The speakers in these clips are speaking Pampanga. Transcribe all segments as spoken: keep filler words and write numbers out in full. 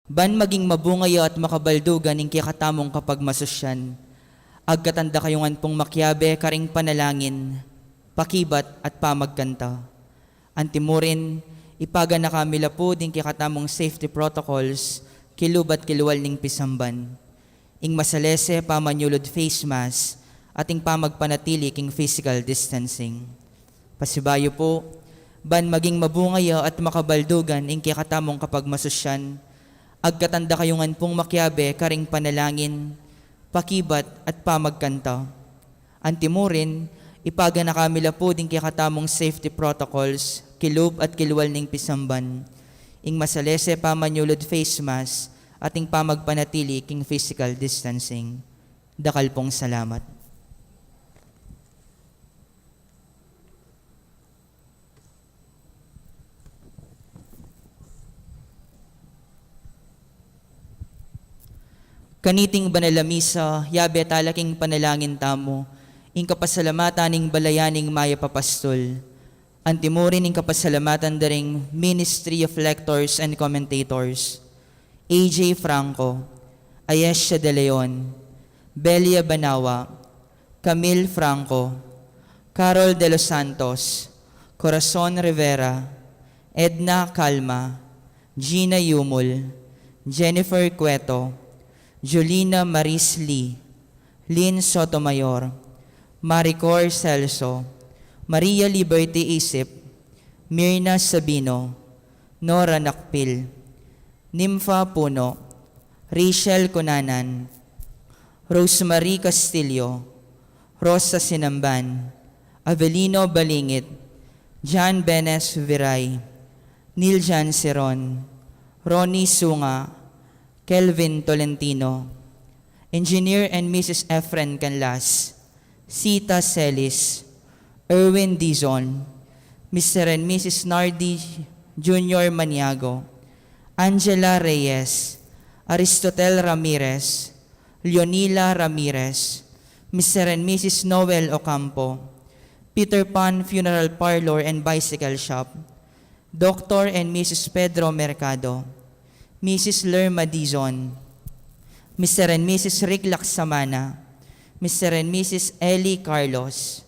Ban maging mabunga ya at makabaldugan ing kekatamung kapagmasusyan, agkatan da kayu ngan pung makiabe karing panalangin, pakibat at pamagkanta. Antimurin, ipaganaka mi la pu ding kekatamung safety protocols, kilub at kilual ning pisamban. Ing masalese pamanyulud face mask, at ing pamagpanatili king physical distancing. Pasibayu pu, ban maging mabunga ya at makabaldugan ing kekatamung kapagmasusyan, agkatan da kayu ngan pung makiabe karing panalangin, pakibat at pamagkanta. Antimurin, ipaganaka mi la pu ding kekatamung safety protocols, kilub at kilual ning pisamban. Ing masalese pamanyulud face mask, at ing pamagpanatili king physical distancing. Dakal pung salamat. Kaniting banal a misa, yabe tala king panalangin tamu ing kapasalamatan ning balayan ning mayap a pastul. Antimurin ing kapasalamatan da ring Ministry of Lectors and Commentators, A J Franco, Ayesha de Leon, Belia Banawa, Camille Franco, Carol de los Santos, Corazon Rivera, Edna Calma, Gina Yumul, Jennifer Cueto, Julina Maris Lee, Lynn Sotomayor, Maricor Celso, Maria Liberty Isip, Mirna Sabino, Nora Nakpil, Nympha Puno, Rachel Cunanan, Rosemary Castillo, Rosa Sinamban, Avelino Balingit, John Benes Viray, Neil John Seron, Ronnie Sunga, Kelvin Tolentino, Engineer and Missus Efren Canlas, Sita Celis, Erwin Dizon, Mister and Missus Nardi Junior Maniago, Angela Reyes, Aristotel Ramirez, Leonila Ramirez, Mister and Missus Noel Ocampo, Peter Pan Funeral Parlor and Bicycle Shop, Doctor and Missus Pedro Mercado, Missus Lerma Dizon, Mister and Missus Rick Laksamana, Mister and Missus Ellie Carlos,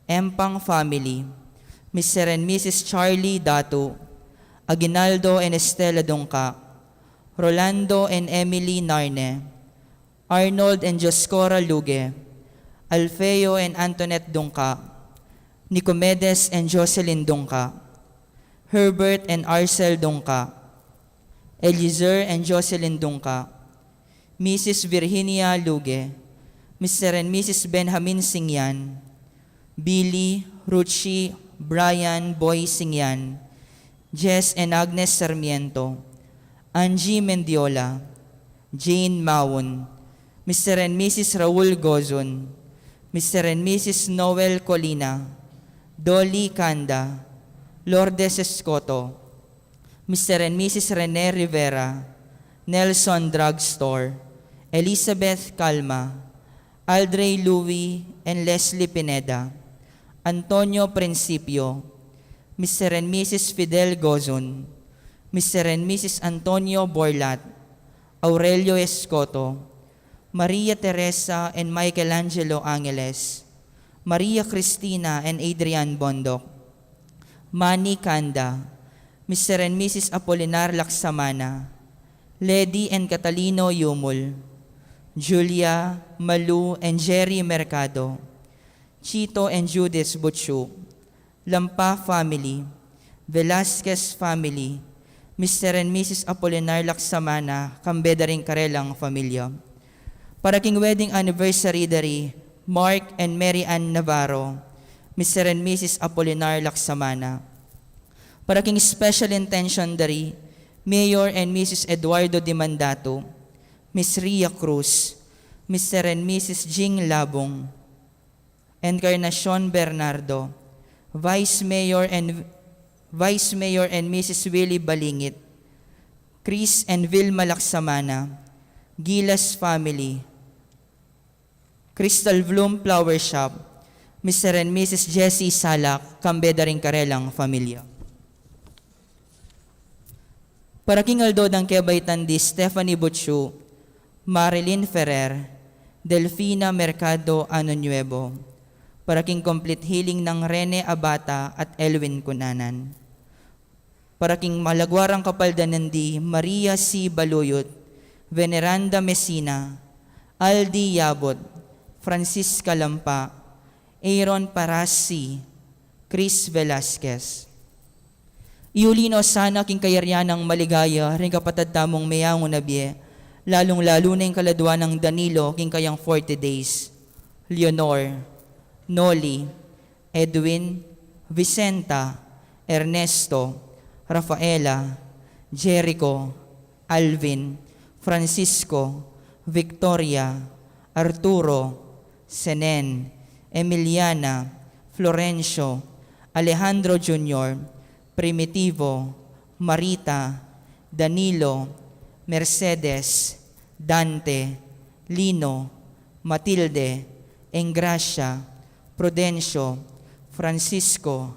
Empang family, Mister and Missus Charlie Datu, Aguinaldo and Estela Dungca, Rolando and Emily Narne, Arnold and Dioscora Luge, Alfeo and Antoinette Dungca, Nicomedes and Jocelyn Dungca, Herbert and Arcel Dungca, Eliezer and Jocelyn Dungca, Missus Virginia Luge, Mister and Missus Benjamin Singyan, Billy, Ruchi, Brian, Boy Singyan, Jess and Agnes Sarmiento, Angie Mendiola, Jane Maun, Mister and Missus Raul Gozon, Mister and Missus Noel Colina, Dolly Canda, Lourdes Escoto, Mister and Missus Rene Rivera, Nelson Drugstore, Elizabeth Calma, Aldrey Louis and Leslie Pineda, Antonio Principio, Mister and Missus Fidel Gozon, Mister and Missus Antonio Borlat, Aurelio Escoto, Maria Teresa and Michelangelo Angeles, Maria Cristina and Adrian Bondoc, Manny Canda, Mister and Missus Apolinar Laksamana, Lady and Catalino Yumul, Julia, Malu, and Jerry Mercado, Chito and Judith Butchu, Lampa family, Velasquez family, Mister and Missus Apolinar Laksamana, kambe da ring karelang familia. Para king wedding anniversary da ri Mark and Mary Ann Navarro, Mister and Missus Apolinar Laksamana. Para king special intention da ri Mayor and Missus Eduardo Dimandatu, Miss Ria Cruz, Mister and Missus Jing Labong, Encarnacion Bernardo, Vice Mayor and, Vice Mayor and Missus Willie Balingit, Chris and Vilma Laksamana, Gilas family, Crystal Bloom Flower Shop, Mister and Missus Jessie Salak, kambe da ring karelang familia. Para king aldo dang kebaitan di Stephanie Buchu, Marilyn Ferrer, Delfina Mercado Ano Nuevo. Para king complete healing nang Rene Abata at Elwin Cunanan. Para king malagwarang kapaldanan di Maria C. Baluyot, Veneranda Messina, Aldi Yabot, Francisca Lampa, Aaron Parasi, Chris Velasquez. Iuli no sana king kayarian nang maligaya ring kapatad tamung meyangu na bie, lalung-lalu na ing kaladwa nang Danilo king kayang forty days, Leonor, Noli, Edwin, Vicenta, Ernesto, Rafaela, Jericho, Alvin, Francisco, Victoria, Arturo, Senen, Emiliana, Florencio, Alejandro Junior, Primitivo, Marita, Danilo, Mercedes, Dante, Lino, Matilde, Engracia, Prudencio, Francisco,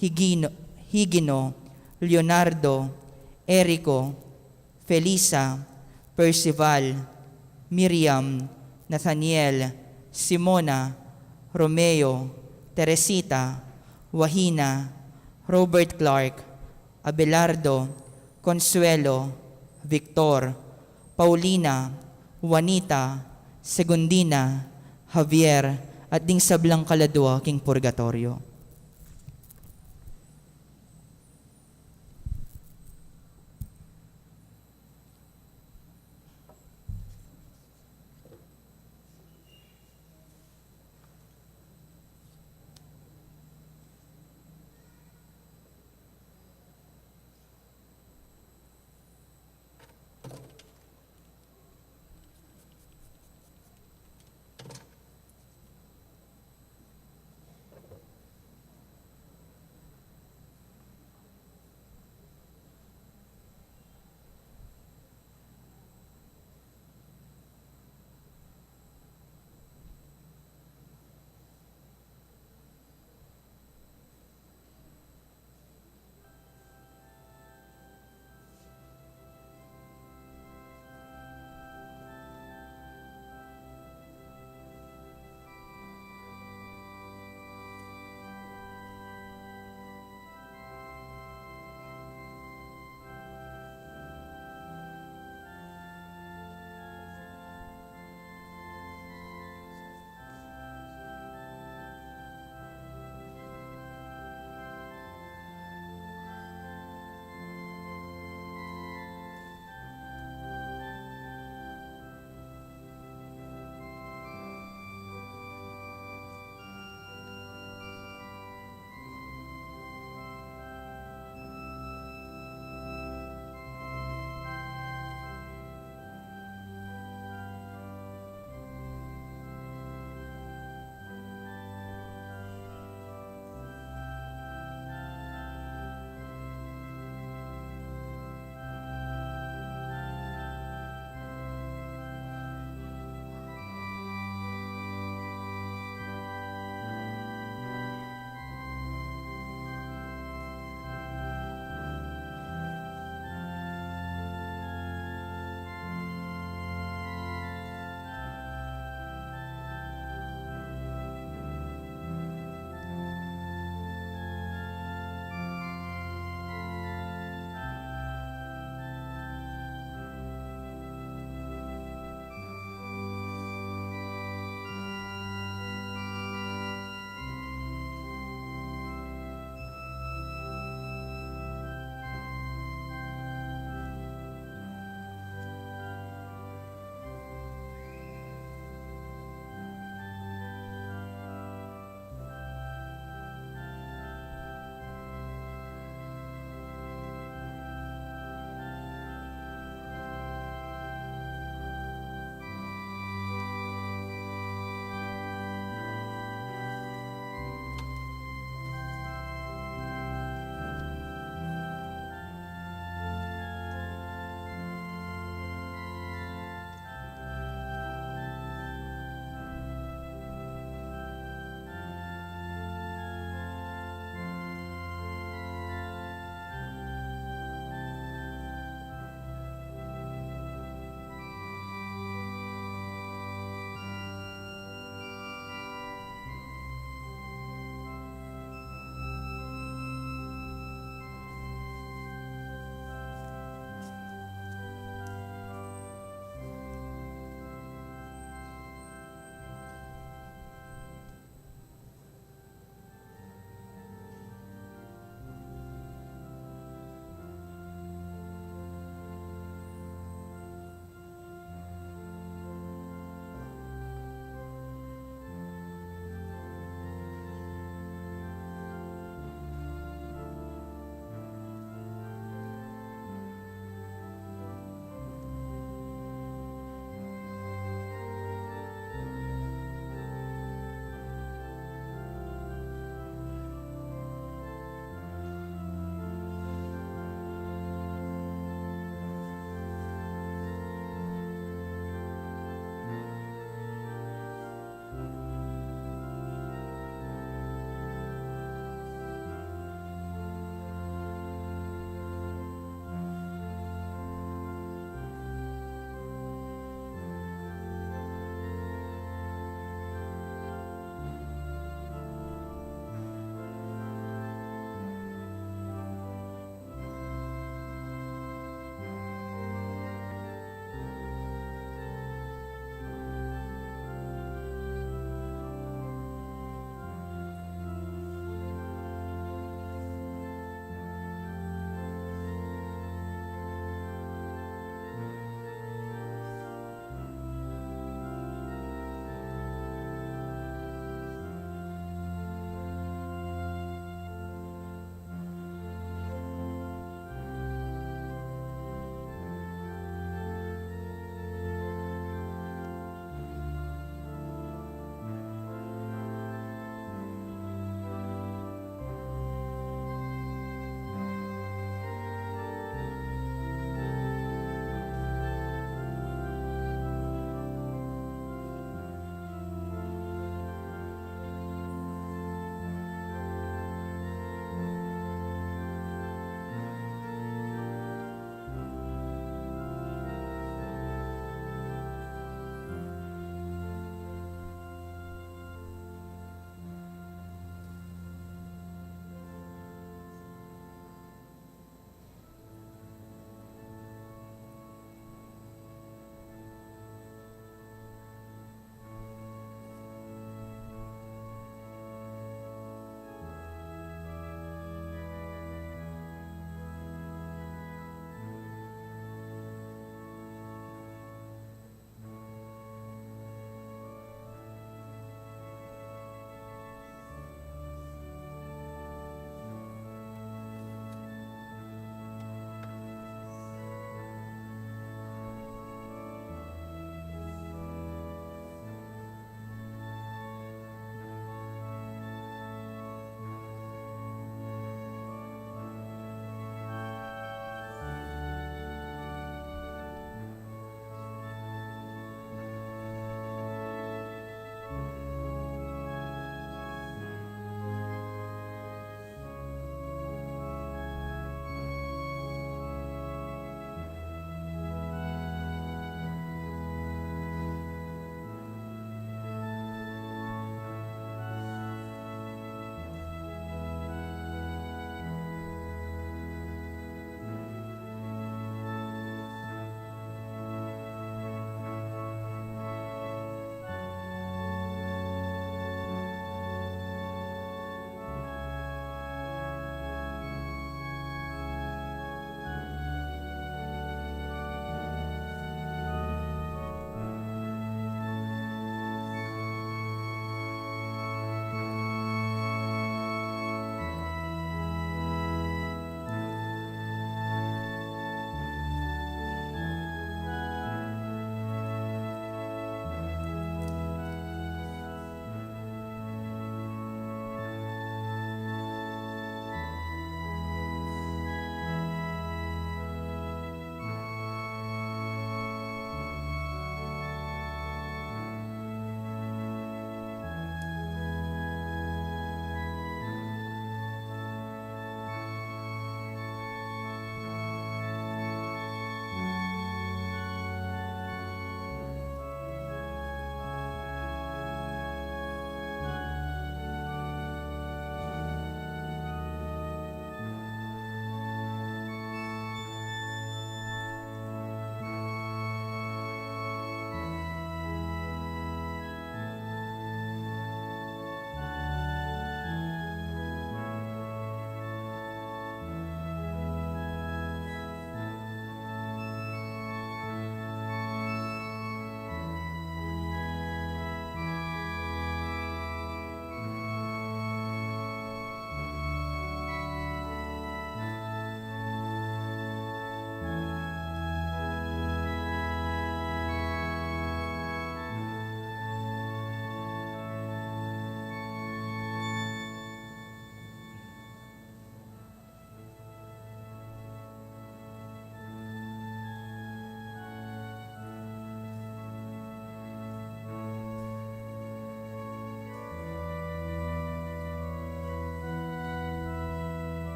Higino, Higino, Leonardo, Erico, Felisa, Percival, Miriam, Nathaniel, Simona, Romeo, Teresita, Wahina, Robert Clark, Abelardo, Consuelo, Victor, Paulina, Juanita, Segundina, Javier, at ding sablang kaladwa king purgatorio.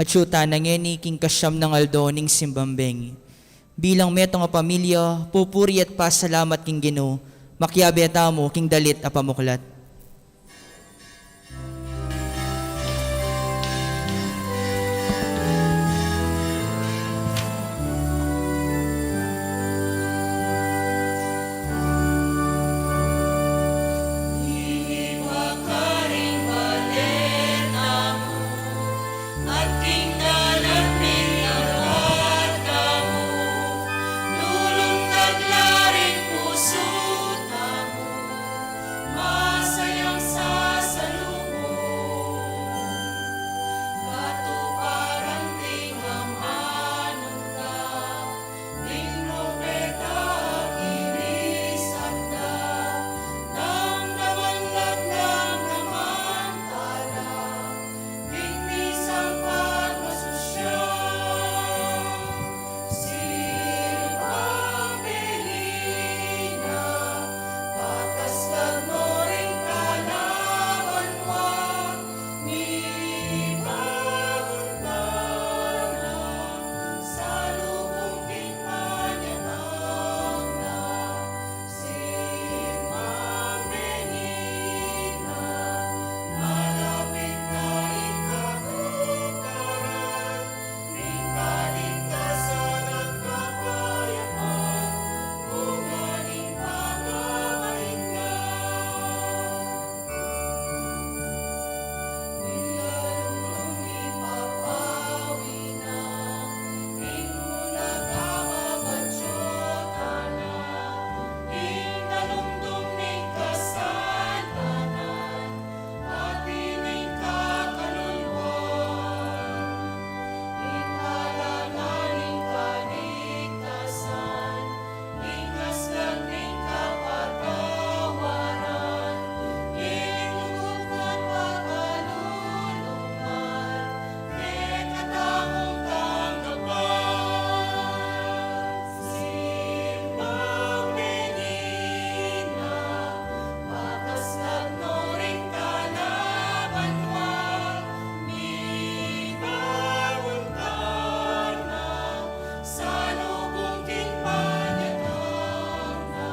Atyu tana ngeni king kasyam nang aldo ning simbang bengi. Bilang metung a pamilya, pupuri at pasalamat king Ginu, makiabe tamu king dalit a pamuklat. Ating dalan ning arwat tamu, lulung tagla ring pusu tamu, masayang sasalubung. Katuparan ding amanung ka, ding trumpeta ginisag da, damdaman la't damdaman tala, ding misang pagmasusyan. Simbang bengi na, patas lagno ring kalaban wa, mibangun tana, salubung king panyatang na. Simbang bengi na, malapit na ing katuparan, ning kaligtasan at kapayapan, bunga ning pagkabait na. Ing kaslan ning kapatawaran, ing lugud nang pakalulungan, kekatang tanggapan. Simbang bengi na, patas lagno ring kalaban wa, mibangun tana, salubung king panyatang na.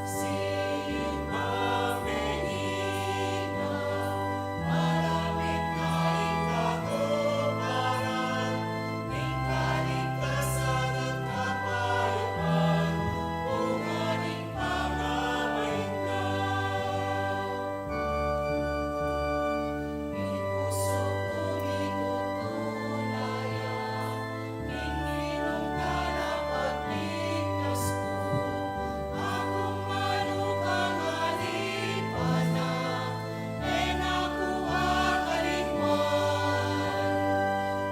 Simbang bengi na, malapit na ing katuparan, ning kaligtasan at kapayapan, bunga ning pagkabait na.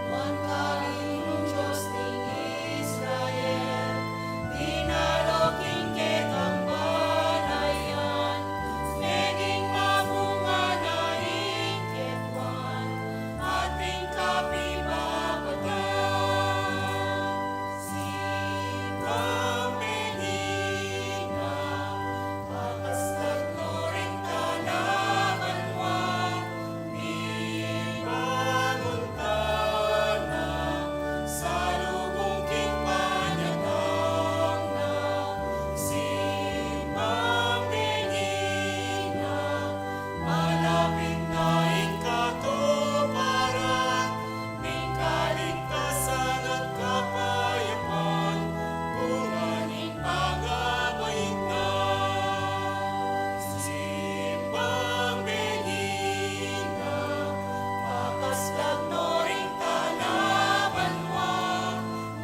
Nuan ka ing Dios ning Israel, dinalo king kekambalan, meging mabunga na ing ketuan, at ing kapibabatan. Simbang bengi na, patas lagno ring kalaban wa, mibangun tana, salubung king panyatang na. Simbang bengi na, malapit na ing katuparan, ning kaligtasan at kapayapan, bunga ning pagkabait na. Simbang bengi na, patas lagno ring kalaban wa,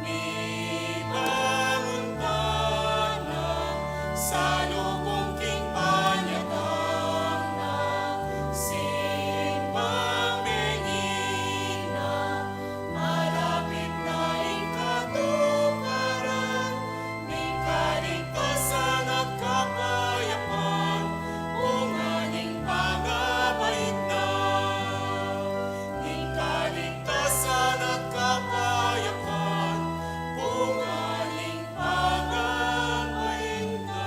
mibangun tana, salubung king panyatang na. Simbang bengi na, malapit na ing katuparan, ning kaligtasan at kapayapan, bunga ning pagkabait na. Ning kaligtasan at kapayapan, bunga ning pagkabait na.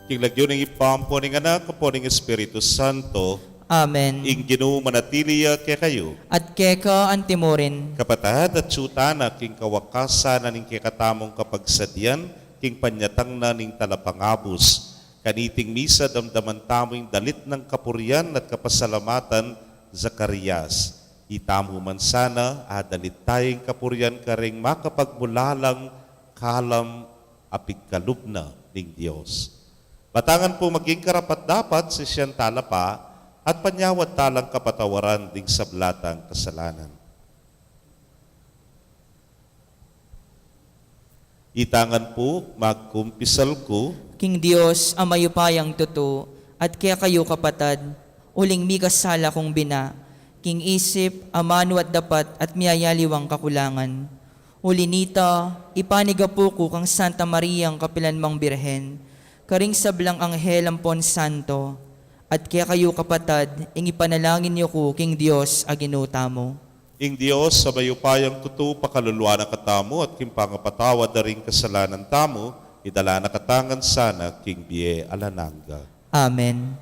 King lagyu ning Ibpa, ampo ning Anak, ampo ning Espiritu Santo. Amen. Ing Ginu manatili ya kekayu. At keka antimurin. Kapatad, atsu tana king kawakasan na ning kekatamung kapagsadian, king panyatang na ning talapangabus. Kaniting misa, damdaman tamu ing dalit nang kapurian at kapasalamatan Zacarias. Itamu man sana, adalit taya ing kapurian karing makapagmulalang kalam a pigkalub na ning Dios. Batangan pu maging karapat-dapat, sisian tala pa, at panyawad talang kapatawaran ding sabla tang kasalanan. Itangan pu, magkumpisal ku king Dios a mayupayang tutu, at kekayu kapatad, uling mikasala kung bina, king isip, amanu at dapat, at miyayaliwang kakulangan. Uli nita, ipanigapu ku kang Santa Mariang kapilanmang Birhen, karing sablang anghel ampon santo, at kekayu kapatad, ing ipanalangin yu ku king Dios a Ginu tamu. Ing Dios a mayupayang tutu pakaluluan na katamu at king pangapatawad da ring kasalanan tamu, idala na katamu ngan sana king bie alang angga. Amen.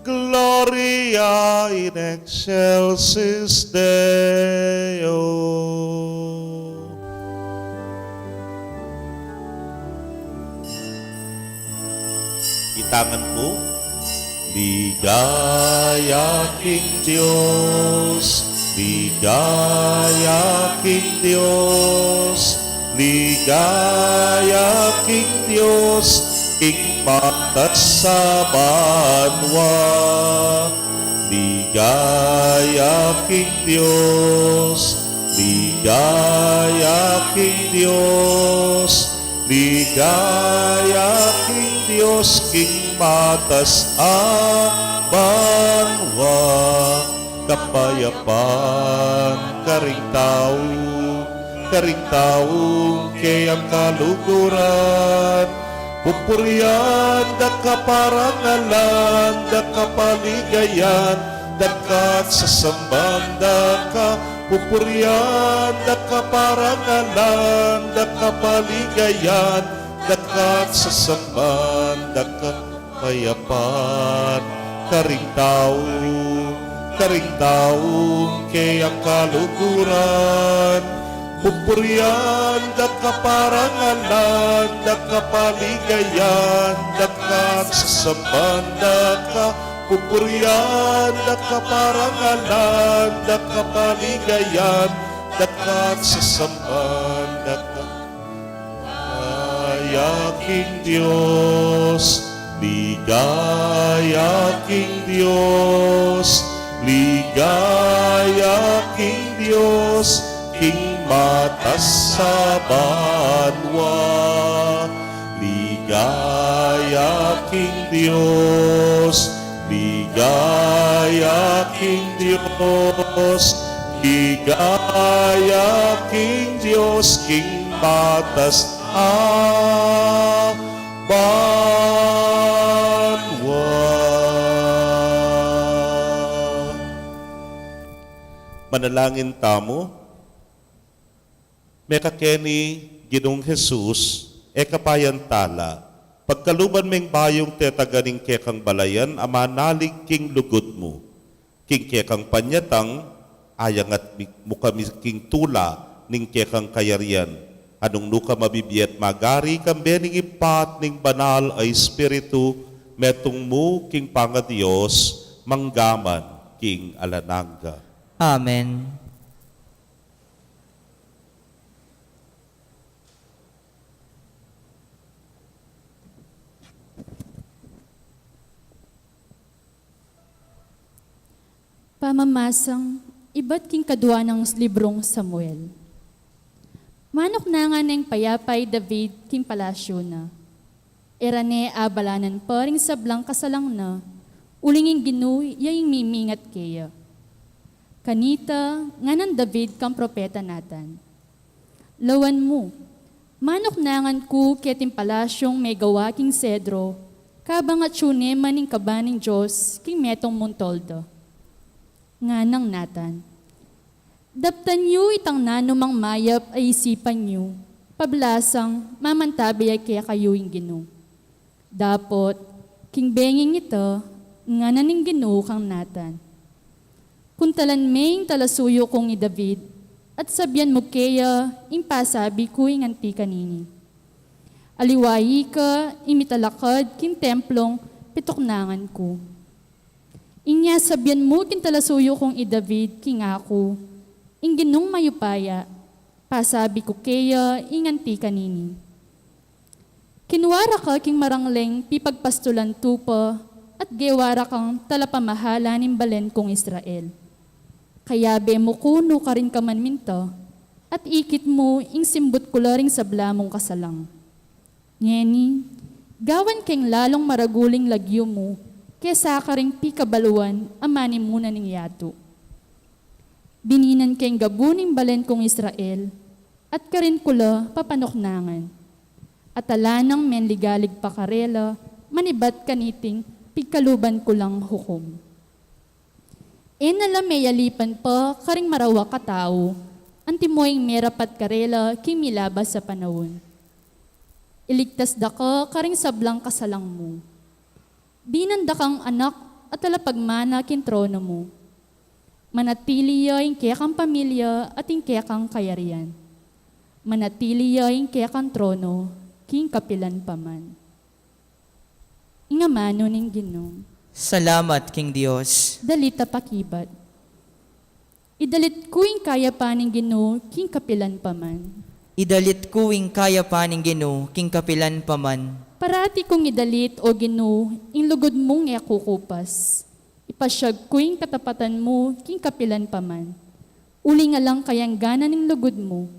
Gloria in excelsis Deo. Itangan pu. Ligaya king Dios, ligaya king Dios, ligaya king Dios, king matas a banua. Ligaya king Dios, ligaya king Dios, ligaya king Dios, king matas a banua. Kapayapan karing tau, karing tau keyang kaluguran. Pupurian da ka, parangalan da ka, paligayan da ka, at sasamban da ka. Pupurian da ka, parangalan da ka, paligayan da ka, at sasamban da ka. Kapayapan karing tau, karing tau keyang kaluguran. Pupurian da ka, parangalan da ka, paligayan da ka, at sasamban da ka. Pupurian da ka, parangalan da ka, paligayan da ka, at sasamban da ka. Ligaya king Dios, ligaya king Dios, ligaya king Dios, king matas a banua. Ligaya king Dios, ligaya king Dios, ligaya king Dios, king matas a banua. Manalangin tamu. Mekakeni Ginung Jesus, e ka pa yan tala, pagkaluban meng bayung tetagan ning kekang balayan a manalig king lugud mu. King kekang panyatang, ayangat mi-, mu kami king tula ning kekang kayarian. Anung nu ka mabibie at magari, kambe ning Ibpa at ning Banal a Espiritu, metung mu king pangaDios, mangga man king alang angga. Amen. Pamamasang ibat king kadua nang librung Samuel. Manuknangan neng payapa i David king palasyu na. E ra ne abalanan pa ring sablang kasalang na, uling ing Ginu ya ing mimingat keya. Kanita, ngana nang David kang propeta Natan, "Lawan mu, manuknangan ku keting palasyung megawa king sedro, kabang atyu ne man ing kaba ning Dios king metung mung tolda." Ngana nang Natan, "Daptan yu itang nanumang mayap a isipan yu, pablasang mamantabe ya kekayu ing Ginu." Dapot, king benging ita, ngana ning Ginu kang Natan, "Kuntalan me ing talasuyu kung i David, at sabian mu keya ing pasabi ku ing anti kanini. Aliwa ika ing mitalakad king templung pituknangan ku. Inya sabian mu king talasuyu kung i David king aku, 'Ing Ginung mayupaya, pasabi ku keya ing anti kanini. Kinua ra ka king marangleng pipagpastulan tupa, at gewa ra kang talapamahala ning balen kung Israel. Kayabe mu ku nu karin ka man minta, at ikit mu ing simbut ku la ring sabla mung kasalang. Ngeni, gawan keng lalung maragul ing lagyu mu kesa karing pikabaluan a manimuna ning yatu. Bininan keng gabu ning balen kung Israel, at karin ku la papanuknangan. At ala nang menligalig pa karela manibat kaniting pigkaluban ku lang hukum. E na la meyalipan pa karing marawak a tau, antimo ing merapat karela king milabas a panaun. Iligtas da ka karing sablang kasalang mu. Dinan da kang anak a talapagmana king trono mu. Manatili ya ing kekang pamilya at ing kekang kayarian. Manatili ya ing kekang trono king kapilan pa man." Ing amanu ning Ginu. Salamat king Dios. Dalit a pakibat. Idalit ku ing kayapan ning Ginu king kapilan pa man. Idalit ku ing kayapan ning Ginu king kapilan pa man. Parati kung idalit, O Ginu, ing lugud mung e kukupas. Ipasyag ku ing katapatan mu king kapilan pa man. Uling alang kayangganan ning lugud mu,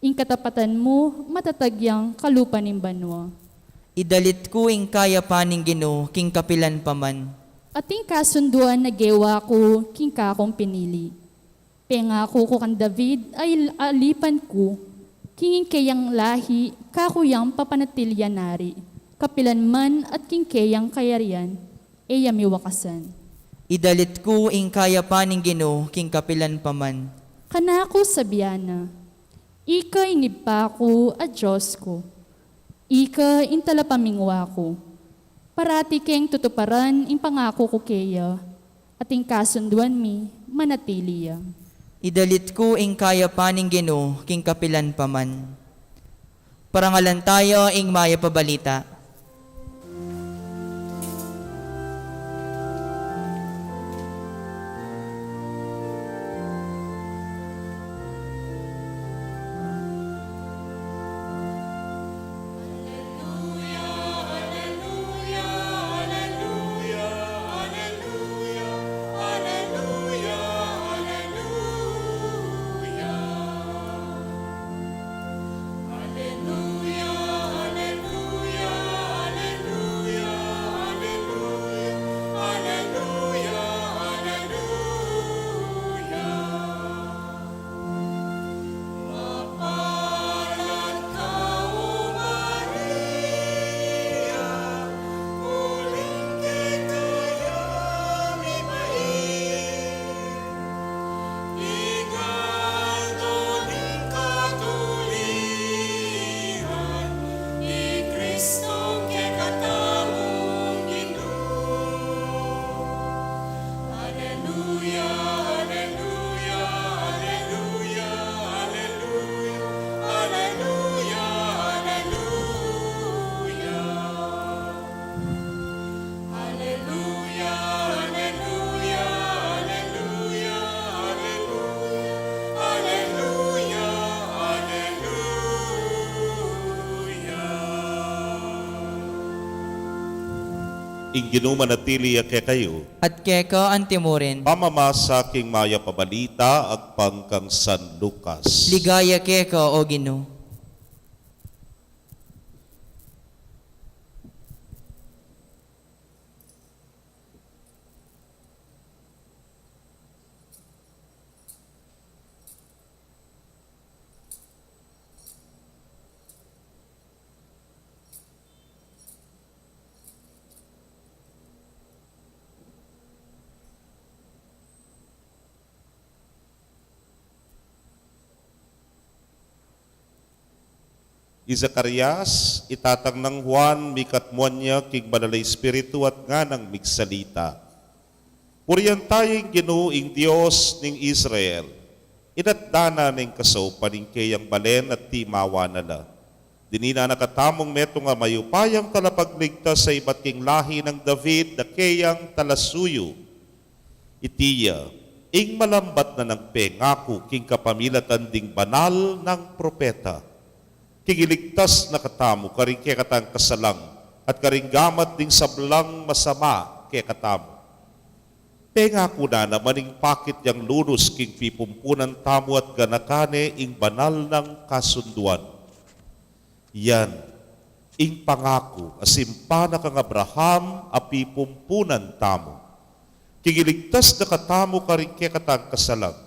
ing katapatan mu matatag yang kalupa ning banua. Idalit ku ing kayapan ning Ginu king kapilan pa man. At ing kasunduan a gewa ku king kakung pinili. Pengaku ku kang David a il-, alipan ku, king keyang lahi kaku yang papanatilian ari, kapilan man at king keyang kayarian, e ya miwakasan. Idalit ku ing kayapan ning Ginu king kapilan pa man. Kanaku sabian na, Ika ing Ibpa ku at Dios ku. Ika ing talapamingwa ku. Parati keng tutuparan ing pangaku ku keya, at ing kasunduan mi manatili ya. Idalit ku ing kayapan ning Ginu king kapilan pa man. Parangalan taya ing mayap a balita. Ing Ginu manatili ya kekayu. At keka antimurin. Pamamasa king Mayap a Balita agpang kang San Lucas. Ligaya keka, O Ginu. I Zacarias, itatang nang Juan, mikatmuan ya king Banal a Espiritu at nganang migsalita: Purian taya ing Ginu, ing Dios ning Israel. Inatda na ning kasaupan ing keyang balen at timawa na la. Dinina na katamung metung a mayupayang talapagligtas a ibat king lahi nang David a keyang talasuyu. Iti ya ing malambat na nang pengaku king kapamilatan ding banal nang propeta, king iligtas na katamu karing kekatang kasalang at karing gamat ding sablang masama kekatamu. Pengaku na naman ing pakit yang lunus king pipumpunan tamu at ganakan ne ing banal nang kasunduan. Yan ing pangaku a simpa na kang Abraham a pipumpunan tamu. King iligtas na katamu karing kekatang kasalang,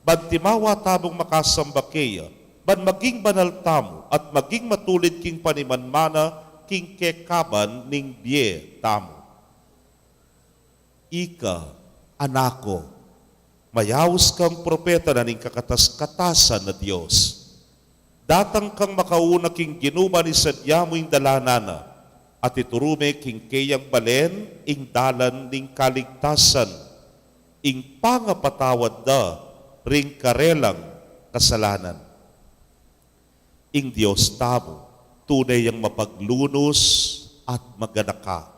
ban timawa tamung makasamba keya, ban maging banal tamu at maging matulid king panimanmana king kekaban ning bie tamu. Ika, anak ku, mayaus kang propeta na ning kakatas-katasan a Dios. Datang kang makauna king Ginu ban isadya mu ing dalanan na, at ituru me king keyang balen ing dalan ning kaligtasan, ing pangapatawad da ring karelang kasalanan. Ing Dios tamu, tune yang mapaglunus at maganaka.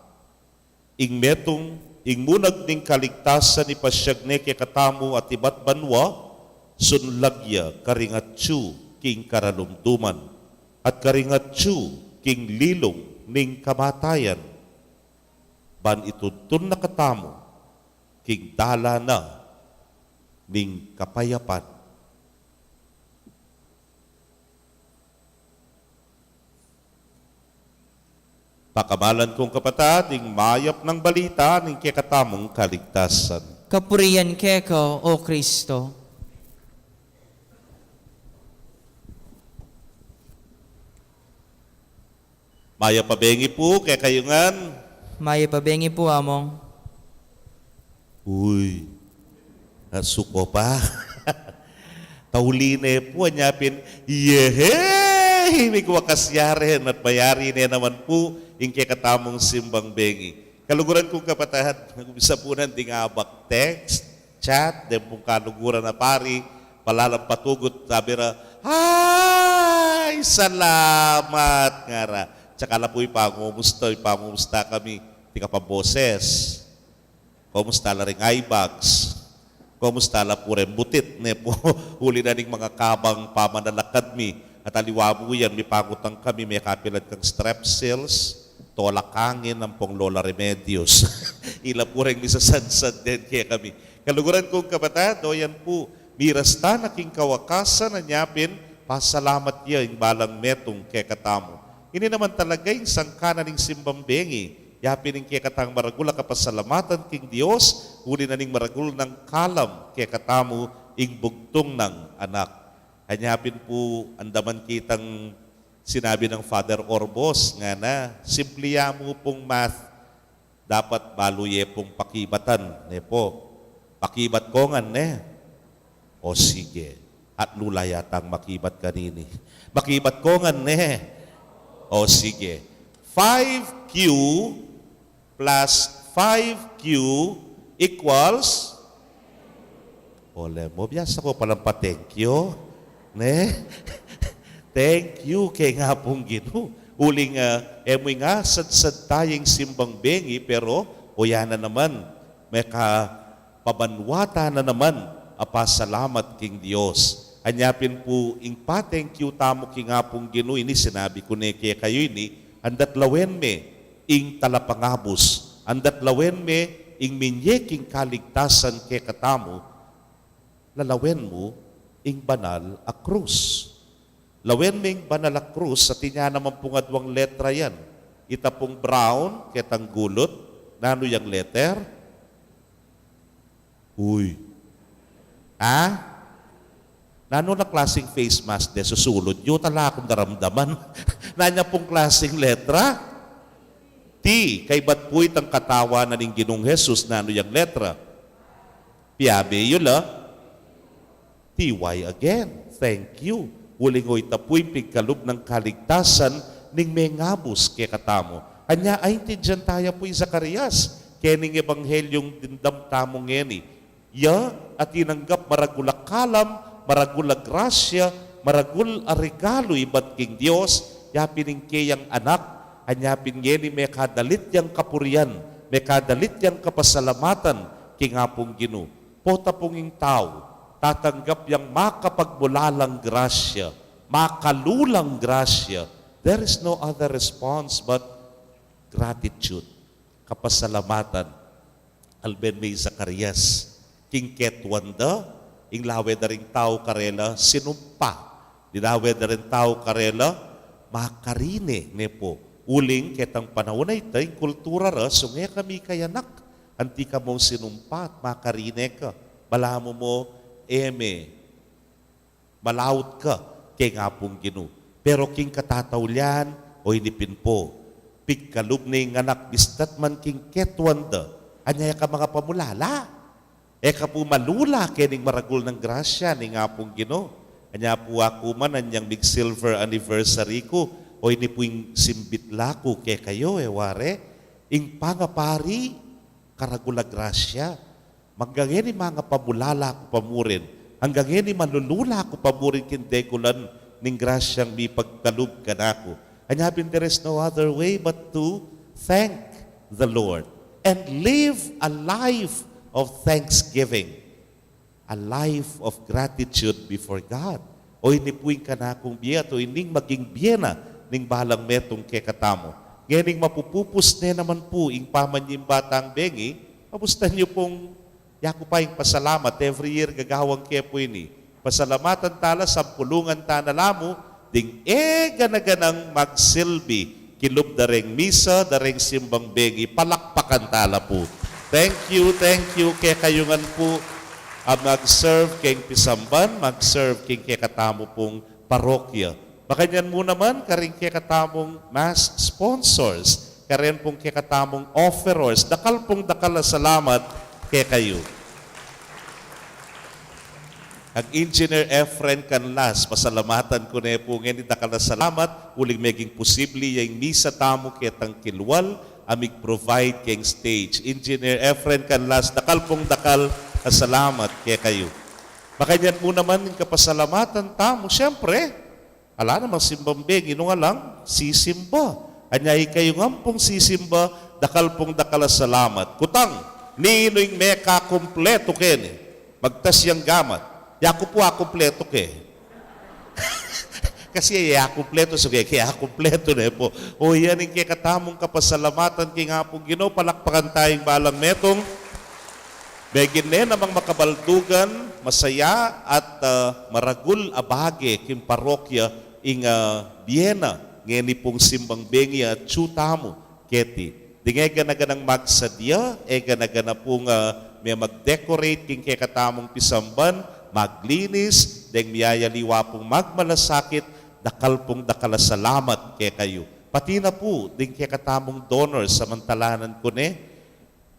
Ing metung, ing munag ning kaligtasan ipasiag ne kekatamu at ibat banua, sunlag ya karing atyu king karalumduman, at karing atyu king lilung ning kamatayan, ban itudtun na katamu king dalan na ning kapayapan. Pakamalan kung kapatad, ing mayap nang balita ning kekatamung kaligtasan. Kapurian keka, O Kristo. Mayap a bengi pu kekayu ngan. Mayap a bengi pu, Among. Uy, a, suko pa. Tauli ne pu, anya pin, yehey! Migwakas yari, at mayari ne naman pu ing kekatamung simbang bengi. Kaluguran kung kapatad, umpisa pu nang ding abak text, chat, deng pung kaluguran a pari, palalam patugut, sabi ra, "Ay, salamat," ngara. Tsaka la pu ipangumusta, ipangumusta kami, tika paboses. Kumusta la ring eyebags? Kumusta la pu ring butit, ne pu? Uli na ning mangakabang pamanalakad mi. At aliwa mu yan, mipangutang kami, mekapilad kang Strepsils, tolak angin, ampong Lola Remedios. Ila pu ring misasansad den kekami. Kaluguran kung kapatad, o yan pu, miras ta na king kawakasan, anya pin, pasalamat ya ing balang metung kekatamu. Ini naman talaga ing sangkan na ning simbang bengi, ya pin ing kekatang maragul a kapasalamatan king Dios, uli na ning maragul nang kalam kekatamu ing bugtung nang anak. Anya pin pu, andaman kitang sinabi nang Father Orbos, ngana, simple ya mu pung math, dapat balu ye pung pakibatan, ne pu? Pakibat ko ngan, ne? O sige. Atlu la yatang makibat kanini. Makibat ko ngan, ne? O sige. Five Q plus five Q equals, ole mu, biasa ko palang pa-thank you, ne? Thank you keng Apung Ginu. Uling, ah, e mu ing asadsad taya ing simbang bengi, pero o ya na naman, mekapabanua ta na naman a pasalamat king Dios. Anya pin pu ing pa-thank you tamu king Apung Ginu, ini sinabi ku ne kekayu ini, andat lawen me ing talapangabus, Andat lawen me ing minye king kaligtasan kekatamu, lalawen mu ing banal a krus. Lawen me ing banal a krus, atin ya naman pung adwang letra yan. Ita pung brown, ketang gulut, nanu yang letter? Uy. Ha? Nanu na klaseng face mask de susulud yu? Ala kung daramdaman. Nanu ya pung klaseng letra? T. Kaybat pu itang katawan na ning Ginung Jesus, nanu yang letra? Piabe yu la. T Y again. Thank you. Uling o ita pu ing pigkalub nang kaligtasan ning mengabus kekatamu. Anya, aintindian taya pu i Zacarias kening ebanghelyung dimdam tamu ngeni. Ya, a tinanggap maragul a kalam, maragul a grasya, maragul a regalu ibat king Dios, ya pin ing keyang anak, anya pin ngeni mekadalit yang kapurian, mekadalit yang kapasalamatan king Apung Ginu. Pota pung ing tau tatanggap yang makapagmulalang grasya, makalulang grasya, there is no other response but gratitude, kapasalamatan. Alben me i Zacarias, king ketuan da, ing lawe da ring tau karela sinumpa, dinawe da ring tau karela makarine, ne pu. Uling ketang panaun a ita, ing kultura ra, sunge ka mikayanak, anti ka mung sinumpa at makarine ka. Balamu mo, e me malaut ka keng Apung Ginu. Pero king katataulian, o ini pin pu, pigkalub ne ing anak bista't man king ketuan da, anya e ka mangapamulala. E ka pu malula kening maragul nang grasya ning Apung Ginu. Anya pu aku man, anyang mig silver anniversary ku, o ini pu ing simbit la ku kekayu, e ware, ing pangapari, karagul a grasya. Anggang ngeni mangapamulala ku pa murin, anggang ngeni malulula ku pa murin king degulan ning grasyang mipagkalub kanaku. Anya pin, there is no other way but to thank the Lord and live a life of thanksgiving, a life of gratitude before God. O ini pu ing kanakung bie at o ining maging bie na ning balang metung kekatamu. Ngening mapupupus ne naman pu ing pamanyimba tang bengi, pabustan yu pung yaku pa ing pasalamat. Every year gagawang ke pu ini. Pasalamatan tala, sampulungan tana la mu ding e gana-ganang magsilbi kilub da reng misa, da reng simbang bengi. Palakpakan tala pu. Thank you, thank you kekayu ngan pu a mag-serve keng pisamban, mag-serve keng kekatamu pung parokya. Makanyan mu naman karing kekatamung mass sponsors, karen pung kekatamung offerors, dakal pung dakal a salamat kekayu. Kang Engineer Efren Canlas, pasalamatan ku ne pu ngeni, dakal a salamat uling meging posible ya ing misa tamu ketang kilwal a mig-provide keng stage. Engineer Efren Canlas, dakal pung dakal a salamat kekayu. Makanyan mu naman ing kapasalamatan tamu, siyempre, ala namang simbang bengi nung alang sisimba. Anya ikayu ngan pung sisimba, dakal pung dakal a salamat. Kutang ninu ing mekakumpletu keni, magtas yang gamat. Yaku pu akumpletu ke. Kasi e akumpletu, sige, ke akumpletu ne pu. O yan ing kekatamung kapasalamatan king Apung Ginu, palakpakan taya ing balang metung. Meging ne namang makabaldugan, masaya at, ah, maragul a bage king parokya ing, ah, bie na ngeni pung simbang bengi a atyu tamu keti. Ding e gana-ganang magsadia, e gana-gana pung, ah, me mag-decorate king kekatamung pisamban, maglinis, deng miyayaliwa pung magmalasakit, dakal pung dakal a salamat kekayu. Pati na pu ding kekatamung donors, samantalanan ku ne,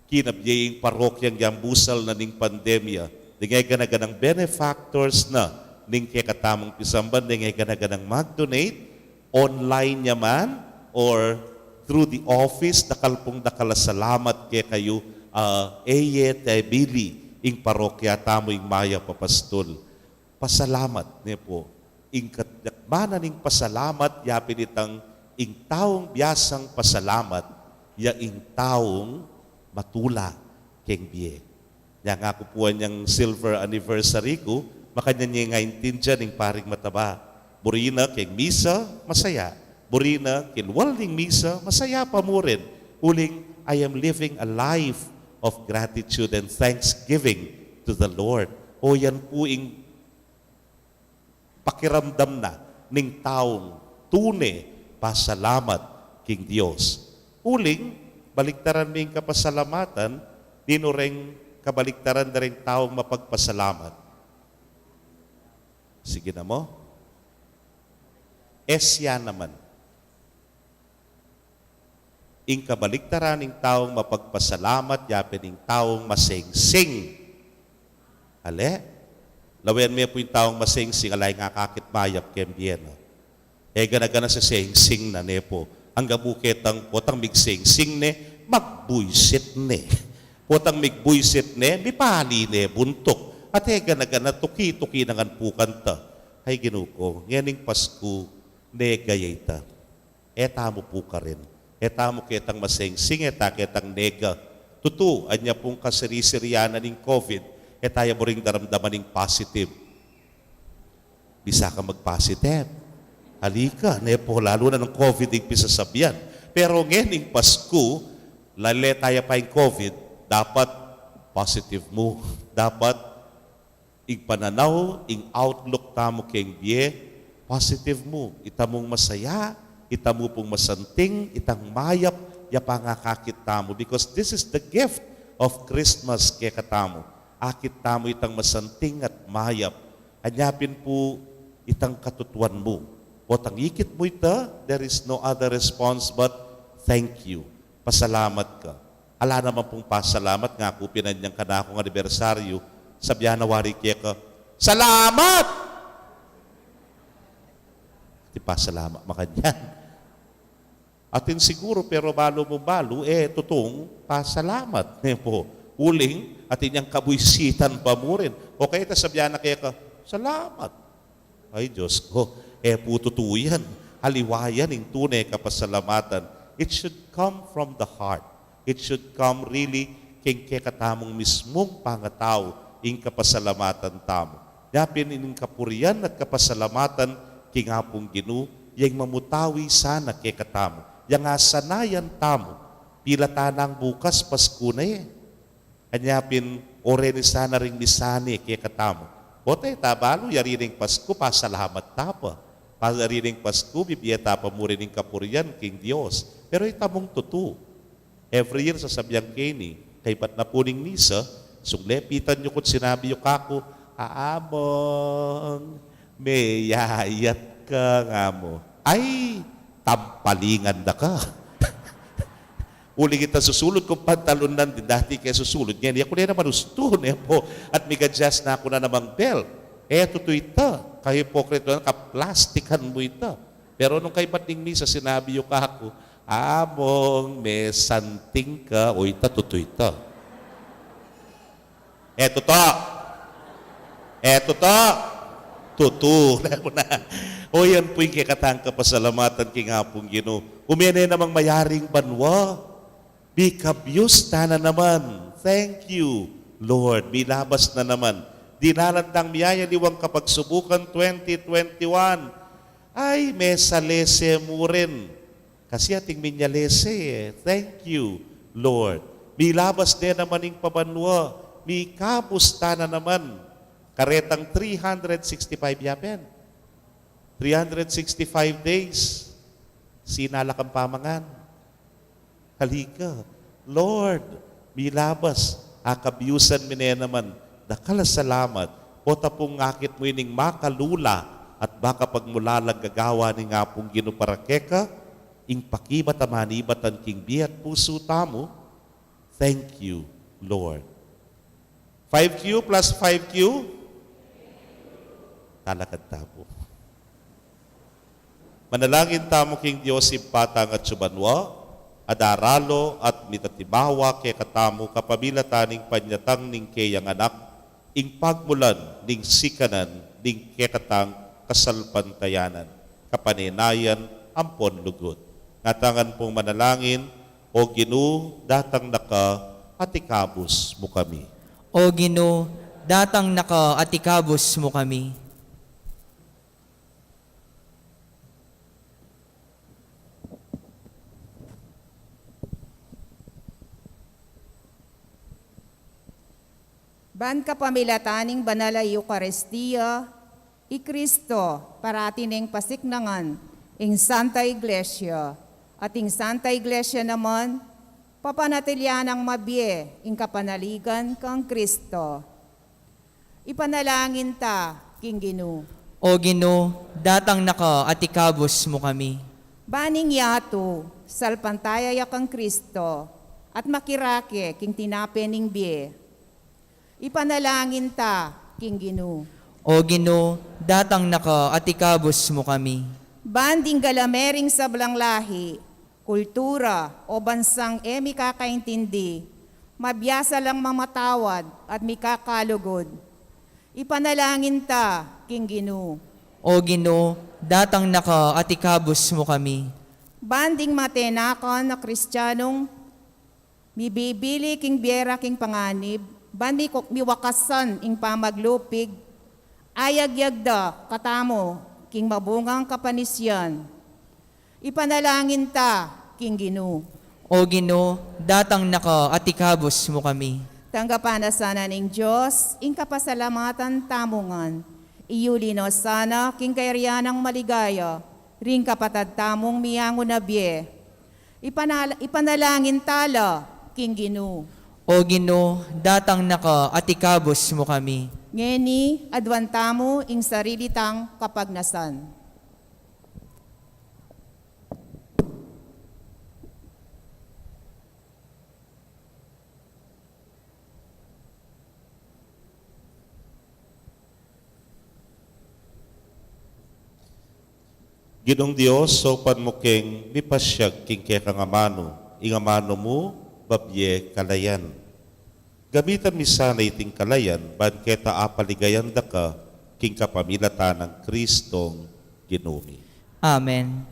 kinabie ing parokyang yang busal na ning pandemya. Ding e gana-ganang benefactors na ning kekatamung pisamban, ding e gana-ganang mag-donate, online ya man or through the office, dakal pung dakal a salamat kekayu, ah, e ye tebili ing parokya tamu ing mayap a pastul. Pasalamat ne pu. Ing kadakmanan ning pasalamat, ya pin itang ing taung biasang pasalamat, ya ing taung matula keng bie. Yang aku pu anyang silver anniversary ku, makanyan ye ing aintindian ning paring mataba. Buri na keng misa, masaya. Buri na kilwal ning misa, masaya pa mu rin. Uling, I am living a life of gratitude and thanksgiving to the Lord. O yan pu ing pakiramdam na ning taung tune pasalamat king Dios. Uling, baliktaran mi ing kapasalamatan, ninu reng kabaliktaran da ring taung mapagpasalamat? Sige na mu. E, siya naman. Ing kabaliktaran ning taung mapagpasalamat, yapin ing taung masengsing. Ale? Lawen me pu ing taung masengsing, ala ing akakit mayap keng bie na. E gana-gana sesengsing na ne pu. Anggang mu ketang potang migsengsing ne, magbuisit ne. Potang migbuisit ne, mipali ne buntuk. At e gana-gana tuki-tuki na ngan pu kanta. Ay Ginu ku, ngening Pasku, nega ya ita. E tamu pu karin. E tamu ketang masengsing, e ta ketang nega. Tutu, anya pung kasiri-sirian na ning COVID, e ta ya buring daramdaman ing positive. Bisa ka mag-positive. Halika, ne pu, lalu na nung COVID ing pisasabian. Pero ngening Pasku, lale ta ya pa ing COVID, dapat positive mu. Dapat ing pananaw, ing outlook tamu keng bie, positive mu. Ita mung masaya, ita mu pung masanting, itang mayap, ya pangakakit tamu. Because this is the gift of Christmas kekatamu. Akit tamu itang masanting at mayap. Anya pin pu itang katutuan mu. Potang ikit mu ita, there is no other response but thank you. Pasalamat ka. Ala naman pung pasalamat, ngaku pin anyang kanakung anibersaryu, sabian na wari keka, "Salamat!" Ati pasalamat makanyan. Atin siguru, pero balu mung balu, e tutung pasalamat. Ne pu, uling, atin yang kabuisitan pa mu rin. O kaya ita sabian na keka, "Salamat." Ay, Diyos ko, e pu tutu yan. Aliwa yan ing tune kapasalamatan. It should come from the heart. It should come really king kekatamung mismung pangatau ing kapasalamatan tamu. Nya pin ing kapurian at kapasalamatan king Apung Ginu, yang mamutawi sana kekatamu. Yang asanayan tamu, pila tanang bukas Pasku na e. Anya pin, o reni sana ring misa ne kekatamu. Bote, ta balu, yari ning Pasku, pasalamat ta pa. Pa yari ning Pasku, bibie ta pa mu rin ing kapurian king Dios. Pero ita mung tutu. Every year, sasabian ke ini, kaybat na pu ning misa, sung lepitan yu ku't sinabi yu kaku, "Among, meyayat ka," nga mu. Ay, tampalingan da ka. Uling ita susulud kung pantalon nandin, dati ke susulud, ngeni aku ne naman ustu, ne pu, at mig-adjust na ku na namang belt. E tutu ita, kahipokrito na, kaplastikan mu ita. Pero nung kaybat ning misa, sinabi yu kaku, "Among, mesanting ka," o ita, tutu ita. E tutu. E tutu. Tutu. O yan pu ing kekatang kapasalamatan king Apung Ginu. Ume ne namang mayaring banua. Mikabyus ta na naman. Thank you, Lord. Milabas na naman. Dinalan tang miyayaliwang kapagsubukan twenty twenty-one. Ay, mesalese mu rin. Kasi ating minyalese e. Thank you, Lord. Milabas ne naman ing pabanua, mikabus ta na naman. Karetang three hundred sixty-five ya pin. Three hundred sixty-five days. Sinalak ang pamangan. Halika, Lord, milabas, akabyusan mi ne naman. Dakal a salamat, pota pung akit mu ining makalula at makapagmulalang gagawa ning Apung Ginu para keka, ing pakibat a manibatan king bie at pusu tamu. Thank you, Lord. Five Q plus five Q. Talakad tamu. Manalangin tamu king Dios Ibpa tang atsu banua, a daralo at mitatimawa kekatamu kapamilatan ning panyatang ning keyang Anak, ing pagmulan ning sikanan ning kekatang kasalpantayanan, kapanenayan ampon lugud. Ngatamu ngan pung manalangin, O Ginu, datang na ka at ikabus mu kami. O Ginu, datang na ka at ikabus mu kami. Ban kapamilatan ning banal a Eukaristia, i Kristo parati neng pasiknangan ing Santa Iglesia, at ing Santa Iglesia naman papanatilian nang mabie ing kapanaligan kang Kristo. Ipanalangin ta king Ginu. O Ginu, datang na ka at ikabus mu kami. Ban ing yatu salpantaya ya kang Kristo at makirake king tinape ning bie. Ipanalangin ta king Ginu. O Ginu, datang na ka at ikabus mu kami. Ban ding galame ring sablang lahi, kultura, o bansang e mikakaintindi, mabiasa lang mamatawad at mikakalugud. Ipanalangin ta king Ginu. O Ginu, datang na ka at ikabus mu kami. Ban ding matenakan a Kristianong mibibili king bie ra king panganib, ban mi-, miwakasan ing pamaglupig, ayagyag da katamu king mabungang kapanisian. Ipanalangin ta king Ginu. O Ginu, datang na ka at ikabus mu kami. Tanggapan na sana ning Dios ing kapasalamatan tamu ngan. Iyuli no sana king kayarian nang maligaya ring kapatad tamung miyangu na bie. Ipanal-, ipanalangin ta la king Ginu. O Ginu, datang na ka at ikabus mu kami. Ngeni, aduan tamu ing sarili tang kapagnasan. Ginung Dios, saupan mu keng mipasiag king kekang amanu ing amanu mu babie kalayan. Gamitan mi sana iting kalayan ban keta apaligayan da ka king kapamilatan nang Kristong Ginu mi. Amen.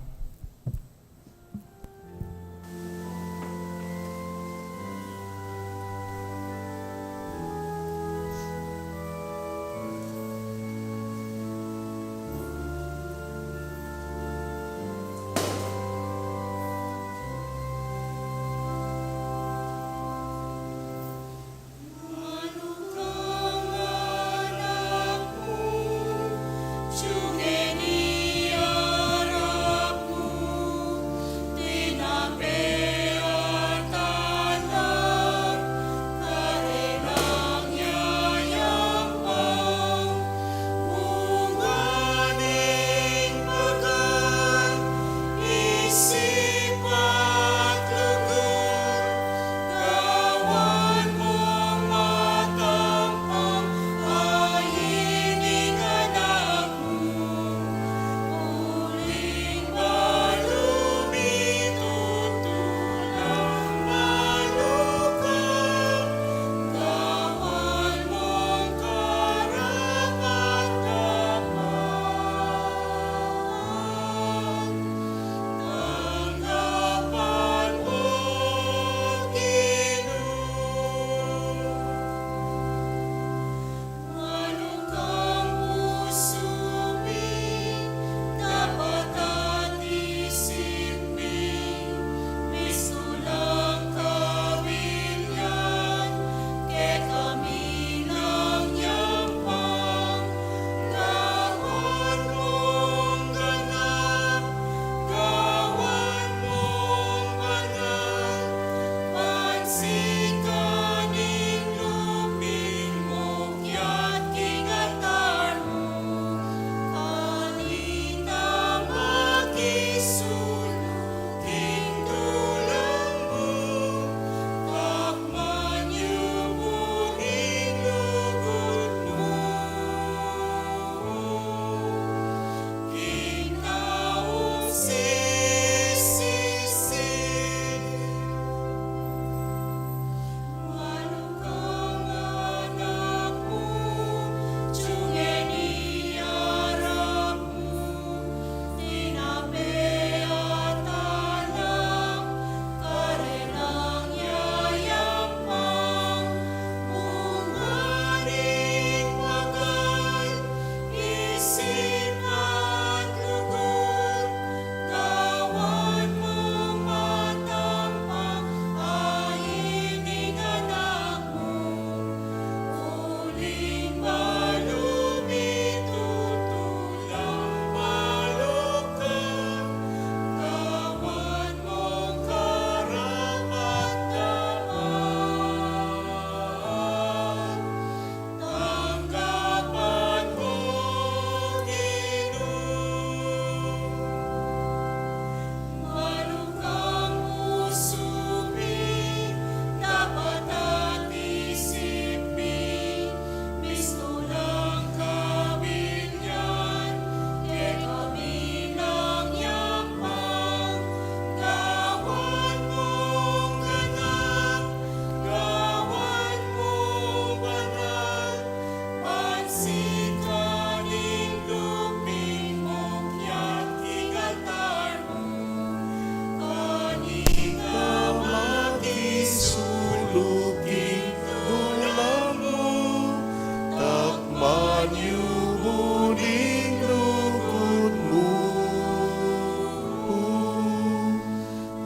Anyu mu ning lugud mu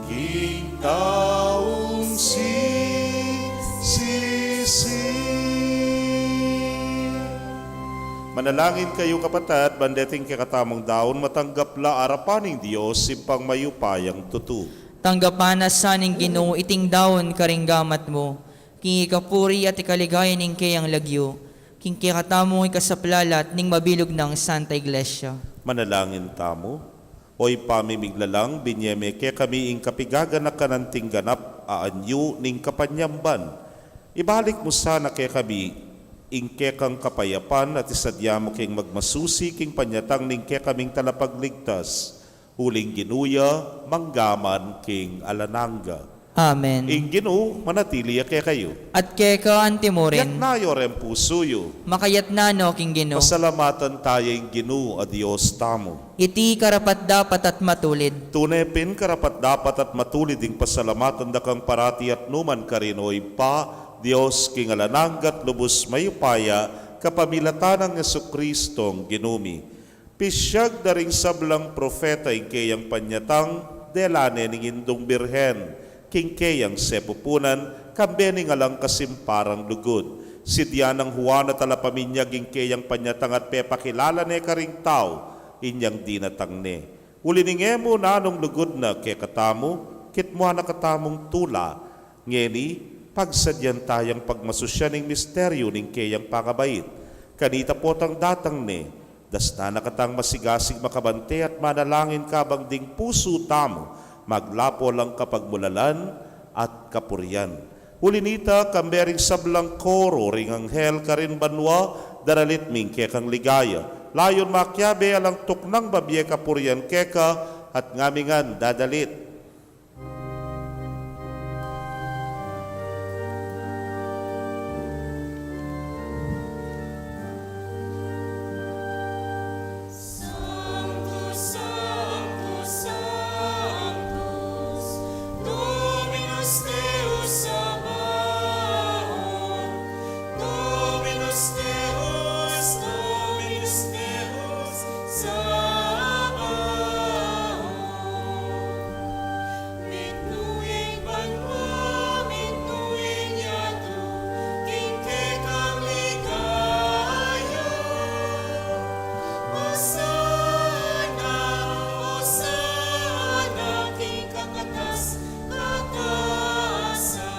king taung sisisi. Manalangin kayu, kapatad, ban deting kekatamung daun matanggap la arapan ning Dios, Ibpang mayupayang tutu. Tanggapan na sa ning Ginu iting daun karing gamat mu, king ikapuri at ikaligaya ning keyang lagyu, king kekatamung ikasaplalat ning mabilug nang Santa Iglesia. Manalangin tamu. O Ibpa ming miglalang, binye me kekami ing kapigaganakan anting ganap a anyu ning kapanyamban. Ibalik mu sana kekami ing kekang kapayapan at isadya mu keng magmasusi king panyatang ning kekaming Talapagligtas. Uling Ginu ya, mangga man king alang angga. Amen. Ing Ginu manatili ya kekayu. At keka antimurin. Yatna yu reng pusu yu. Makayatna no king Ginu. Pasalamatan taya ing Ginu a Dios tamu. Iti karapat-dapat at matulid. Tune pin karapat-dapat at matulid ing pasalamatan da kang parati at numan karin, O Ibpa, Dios king alang angga at lubus mayupaya, kapamilatan nang Jesucristong Ginu mi. Pisyag da ring sablang propeta ing keyang panyatang, dela ne ning Indung Birhen king keyang sepupunan, kambe ning alang kasimparang lugud. Sidya nang Juan a Talapaminyag ing keyang panyatang at pepakilala ne karing tau inyang dinatang ne. Uli ning e mu nanung lugud na kekatamu, kitmuan na katamung tula. Ngeni, pagsadyan tayang pagmasusyan ing misteryu ning keyang pangabait. Kanita potang datang ne, dasnan na katang masigasig makabante at manalangin kabang ding pusu tamu maglapo lang kapagmulalan at kapurian. Uli nita, kambe ring sablang koro ring anghel karin banua, daralit mi ing kekang ligaya. Layun makiabe alang tuknang babie kapurian keka, at ngamingan dadalit. Sanctus, Sanctus, Sanctus, Dominus Deus Sabaoth, Dominus Deus, Dominus Deus Sabaoth. Mitmu ing banua, mitmu ing yatu, king kekang ligaya. Osana, Osana, king kakatas-katasan.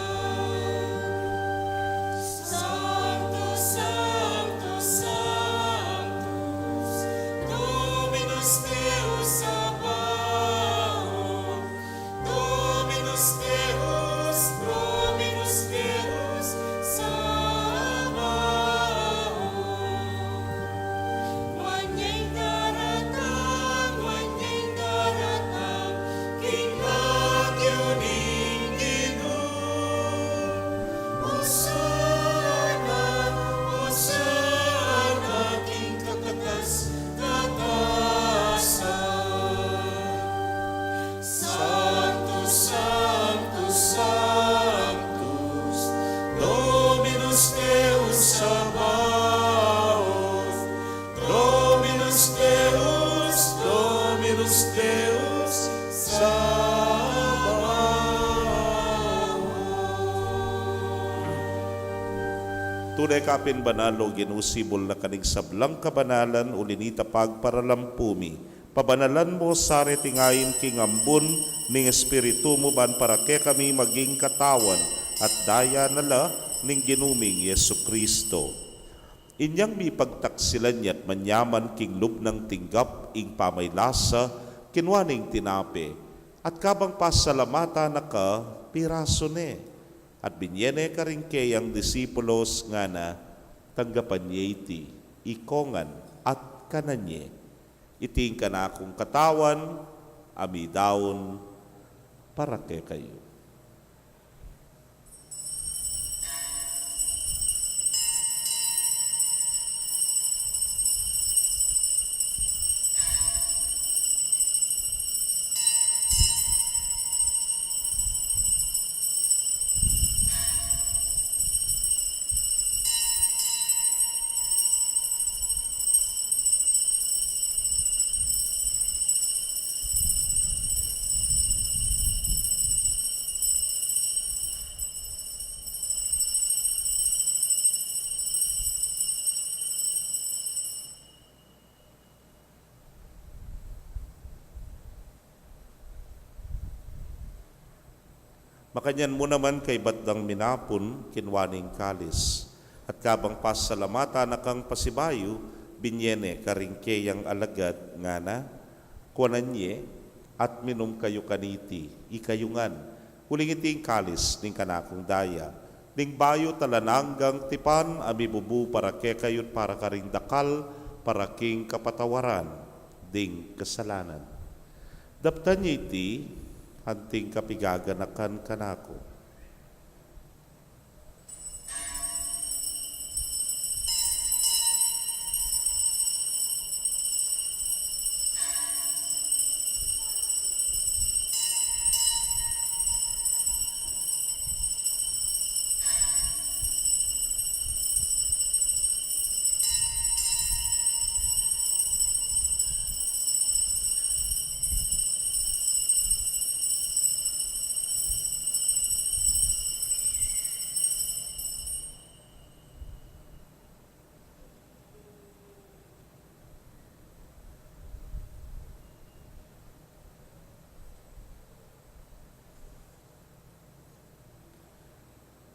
Sanctus, Sanctus, Sanctus, Dominus Deus Sabaoth, Dominus Deus, Dominus Deus Sabaoth. Nuan ya ing daratang, nuan ya ing daratang, king lagyu ning Ginu. Osana, Osana, king kakatas-katasan. Sanctus, Sanctus, Sanctus, Dominus Deus Sabaoth, Dominus Deus, Dominus Deus Sabaoth. Tune ka pin banal, O Ginu, sibul na ka ning sablang kabanalan, uli nita pagparalampu mi. Pabanalan mu sa reting ain king ambun ning Espiritu mu ban para kekami maging katawan at daya na la ning Ginu ming Jesucristo. Inyang mipagtaksilan ya't manyaman king lub nang tinggap ing pamaylasa, kinua ne ing tinape, at kabang pasalamatan na ka, pirasu ne, at binye ne karing keyang disipulos, ngana, tanggapan ye iti, ikongan, at kanan ye. Iti ing kanakung katawan, a midaun para kekayu. Makanyan mu naman kaybat dang minapun, kinua ne ing kalis, at kabang pasalamatan na kang pasibayu, binye ne karing keyang alagad, ngana: Kuanan ye, at minum kayu kaniti, ikayu ngan, uling iti ing kalis ning kanakung daya, ning bayu at alang anggang tipan, a mibubu para kekayu at para karing dakal, para king kapatawaran ding kasalanan. Daptan ye iti anting kapigaganakan kanaku.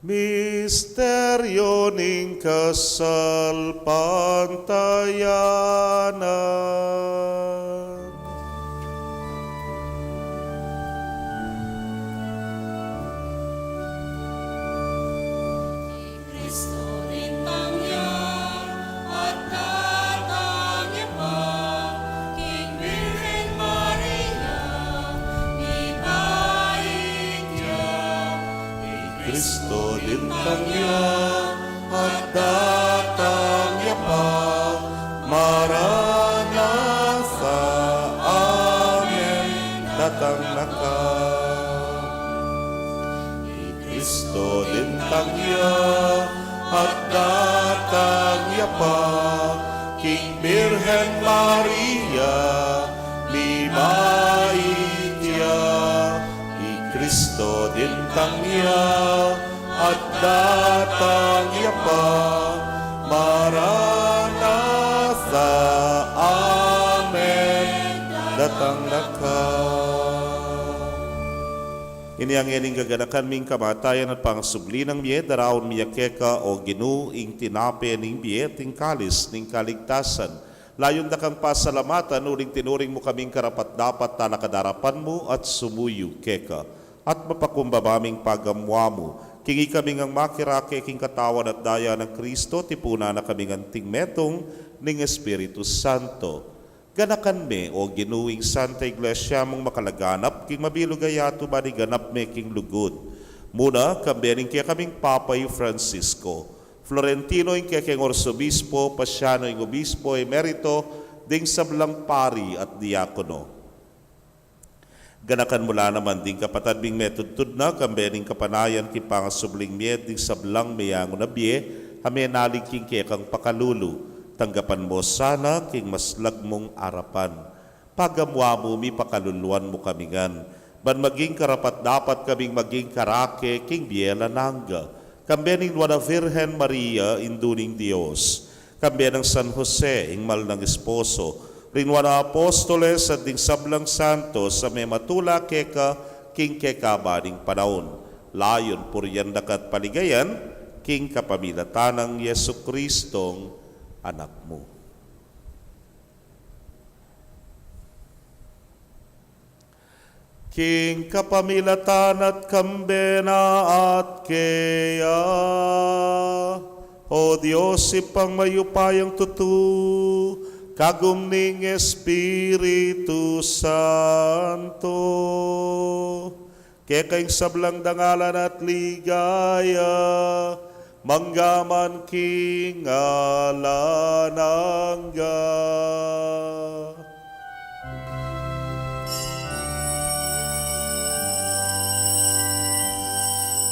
Misteryo ning kasalpantayanan. Kristo lintang ya, at datang ya pa, king Birhen Maria, mibait ya. I Kristo lintang ya, at datang ya pa, Maranatha, amen, datang na ka. I Kristo lintang ya, at datang ya pa, king Birhen Maria, mibait ya. I Kristo lintang ya, at datang ya pa, Maranatha, amen, datang na ka. Inya ngening gaganakan mi ing kamatayan at pangasubli nang mie, daraun mi ya keka, o Ginu, ing tinape ning bie at ing kalis ning kaligtasan. Layun da kang pasalamatan uling tinuring mu kaming karapat-dapat talakad king arapan mu at sumuyu keka. At mapakumbaba ming pagamuan mu king ikami ngang makirake king katawan at daya nang Kristo, tipunan na kami ngan anting metung ning Espiritu Santo. Ganakan me, o Ginu, ing Santa Iglesia mung makalaganap king mabilug a yatu, ban iganap me king lugud mu na, kambe ning kekaming Papa i Francisco, Florentino ing kekeng Arsobispo, Pasiano ing Obispo Emerito, ding sablang pari at diakono. Ganakan mu la naman ding kapatad ming metudtud na, kambe ning kapanayan king pangasubling mie, ding sablang meyangu na bie a menalig king kekang pakalulu. Tanggapan mu la sana king maslag mung arapan. Pagamuan mu, mipakaluluan mu kami ngan, ban maging karapat-dapat kaming maging karake king bie alang angga, kambe ning Nuan a Virgen Maria, Indu ning Dios, kambe nang San Jose, ing mal nang esposo, ring Nuan a Apostoles, at ding sablang santos a mematula keka king kekaban ning panaun. Layun purian da ka at paligayan king kapamilatan nang Jesucristong Anak mu. King kapamilatan at kambe na at keya, O Dios, Ibpang mayupayang tutu, kagum ning Espiritu Santo, keka ing sablang dangalan at ligaya, mangga man king alang angga.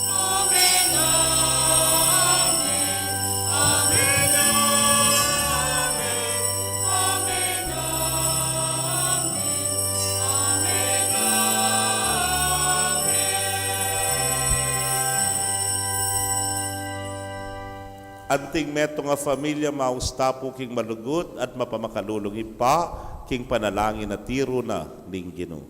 Amen, amen, amen, amen, amen, amen, amen. Anting metung a familia, maus ta pu king malugud at mapamakalulung Ibpa, king panalangin a tiru na ning Ginu.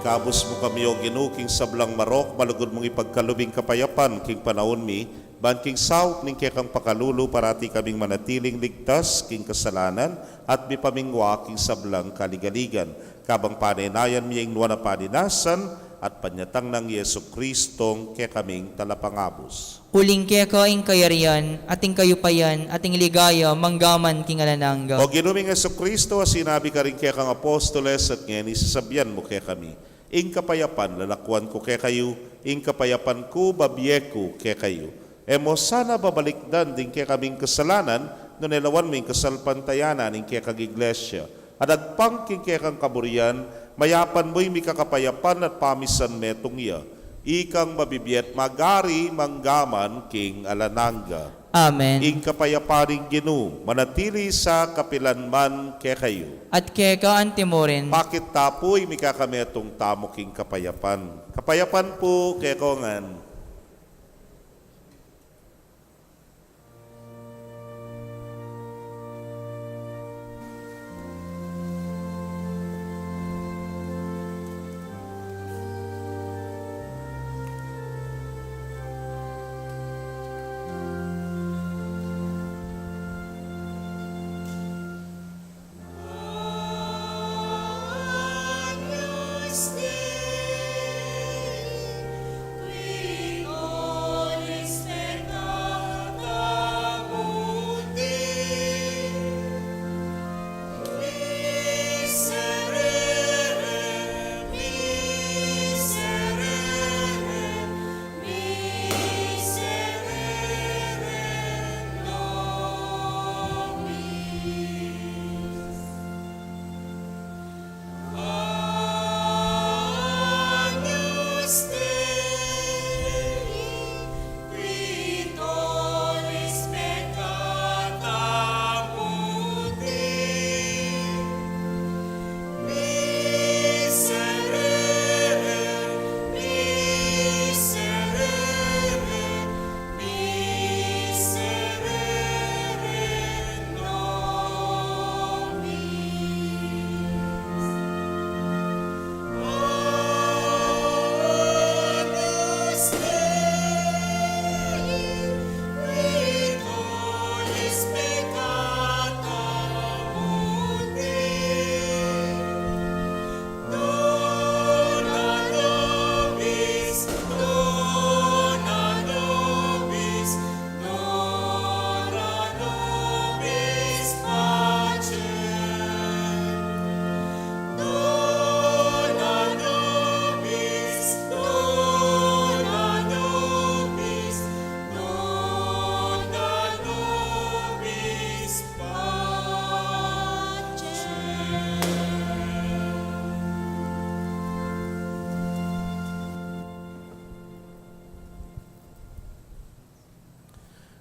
Abus mu kami, O Ginu, king sablang marok, malugud mung ipagkalub ing kapayapan king panaun mi, ban king saup ning kekang pakalulu parati kaming manatiling ligtas king kasalanan at mipamingwa king sablang kaligaligan. Kabang panenayan mi ing nuan a paninasan at panyatang nang Jesu Kristong kekaming Talapangabus. Uling keka ing kayarian, at ing kayupayan, at ing ligaya, manggaman king alang angga. O Ginu ming Jesu Kristo, a sinabi karing kekang apostoles, at ngeni sasabian mu kekami, ing kapayapan lalakuan ku kekayu, ing kapayapan ku babie ku kekayu. E mu sana babalikdan ding kekaming kasalanan, nune lawan mu ing kasalpantayanan ning kekang Iglesia. At agpang king kekang kaburian, mayapan mu ing mikakapayapan at pamisan metung ya. Ikang mabibie at magari manggaman king alang angga. Amen. Ing kapayapan ning Ginu, manatili sa kapilan man kekayu. At keka antimurin. Pakit ta pu ing mikakametung tamu king kapayapan. Kapayapan pu kekongan.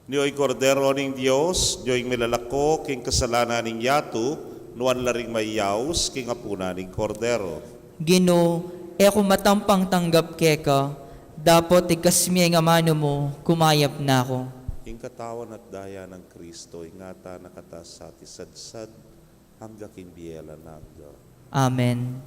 Nyo ing Kordero ning Dios, nyo ing milalako king kasalanan ning yatu, nuan la ring mayaus king apunan ning Kordero. Ginu, e ku matampang tanggap keka, dapot igkas me ing amanu mu, kumayap na ku. Ing katawan at daya nang Kristo, ingatan na kata sa tisadsad, angga king bie alang angga. Amen.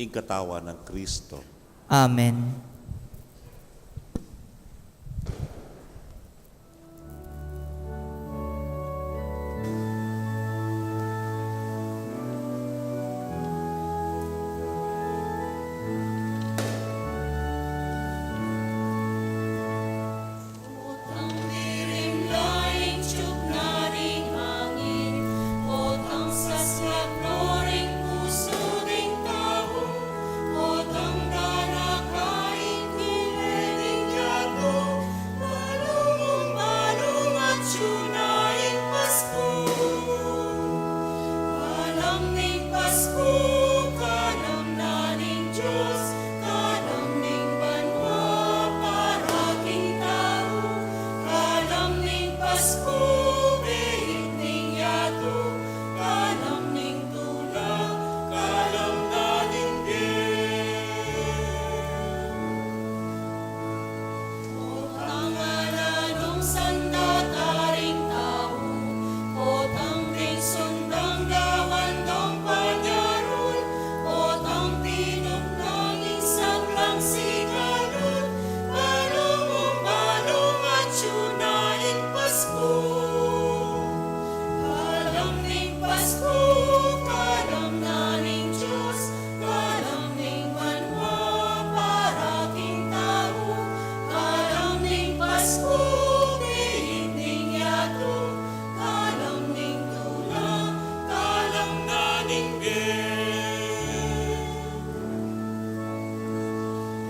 Ing katawan nang Kristo. Amen.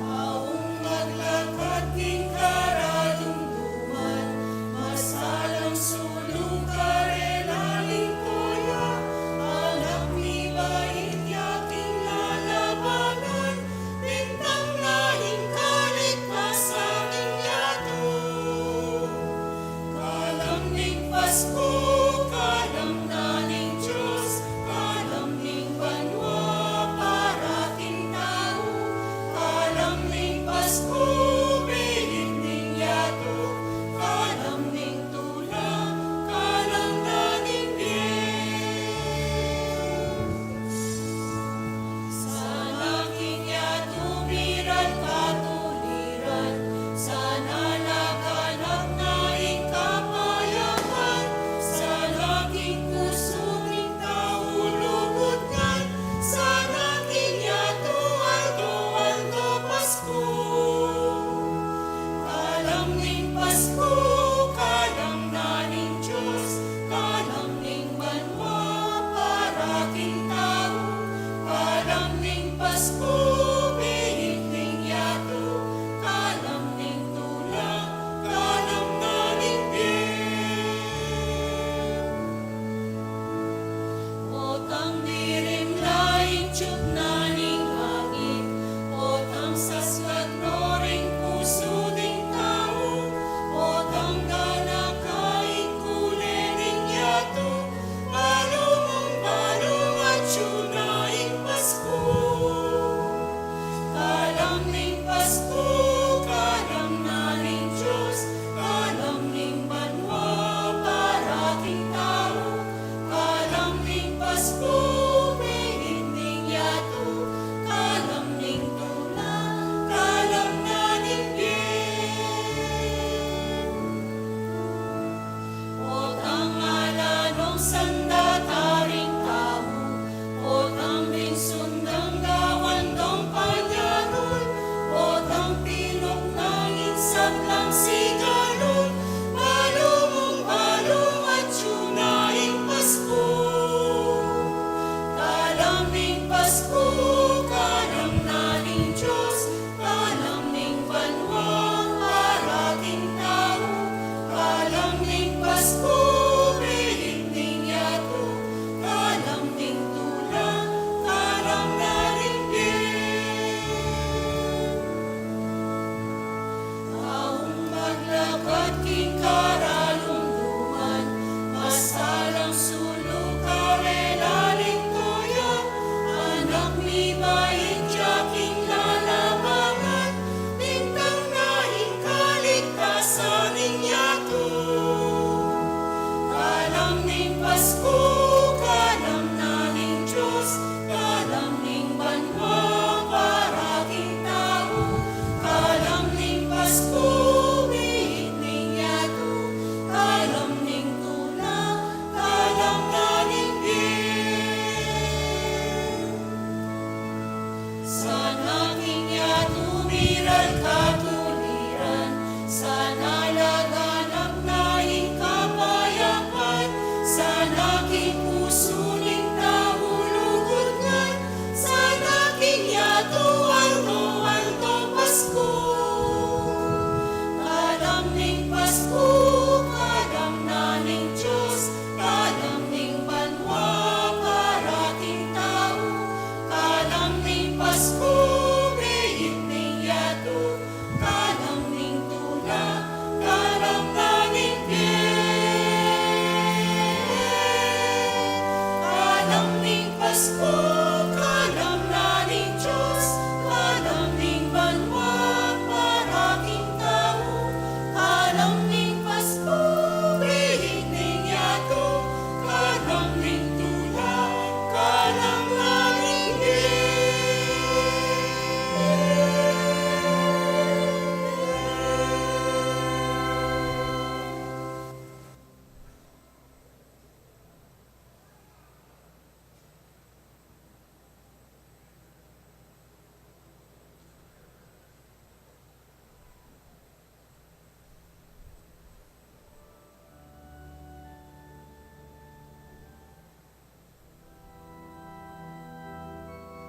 Aung maglakat king karadumduman, masalang sulu karela ning toya, anak ni bait ya king lalabanan, bintang na ing kaligtasan ning yatu. Kalam ning Pasku, kalam na ning Dios, kalam ning banua para king tau, kalam ning Pasku, bihis ning yatu, kalam ning tula, kalam na ning bie. Sana king yatu miran katuliran, sana laganap na ing kapayapan, sana king pusu ning tau lugud ngan, sana king yatu aldo-aldo Pasku. Kalam ning Pasku, kalam na ning Dios, kalam ning banua para king tau, kalam ning Pasku, bihis ning yatu, kalam ning tula, kalam na ning bie. Potang dirim la ing tiup na ning langit, potang sasgat no ring pusu ding tau, potang ganaka ing kule ning yatu, balung balung atyu na ing Pasku. Kalam ning Pasku, kalam na ning Dios, kalam ning banua para king tau, kalam ning Pasku, bihis ning yatu.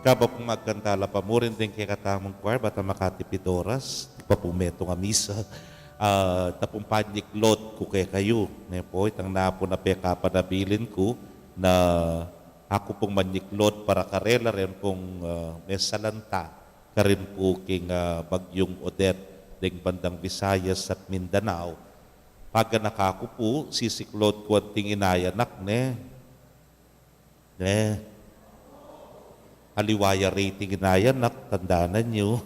Kabang magkanta la pa murin deng kekatamung choir, bata makatipid oras, di pa pu metung a misa. Ah, ita pung panyiklod ku kekayu, ne pu, itang napu na pekapanabilin ku na aku pung manyiklod para karela ren pung, ah, mesalanta karin pu king, ah, Bagyung Odette deng bandang Visayas at Mindanao. Pag anak aku pu, sisiklod ku anting inayanak, ne. Ne. Aliwa ya reti ing inayanak, tandanan yu.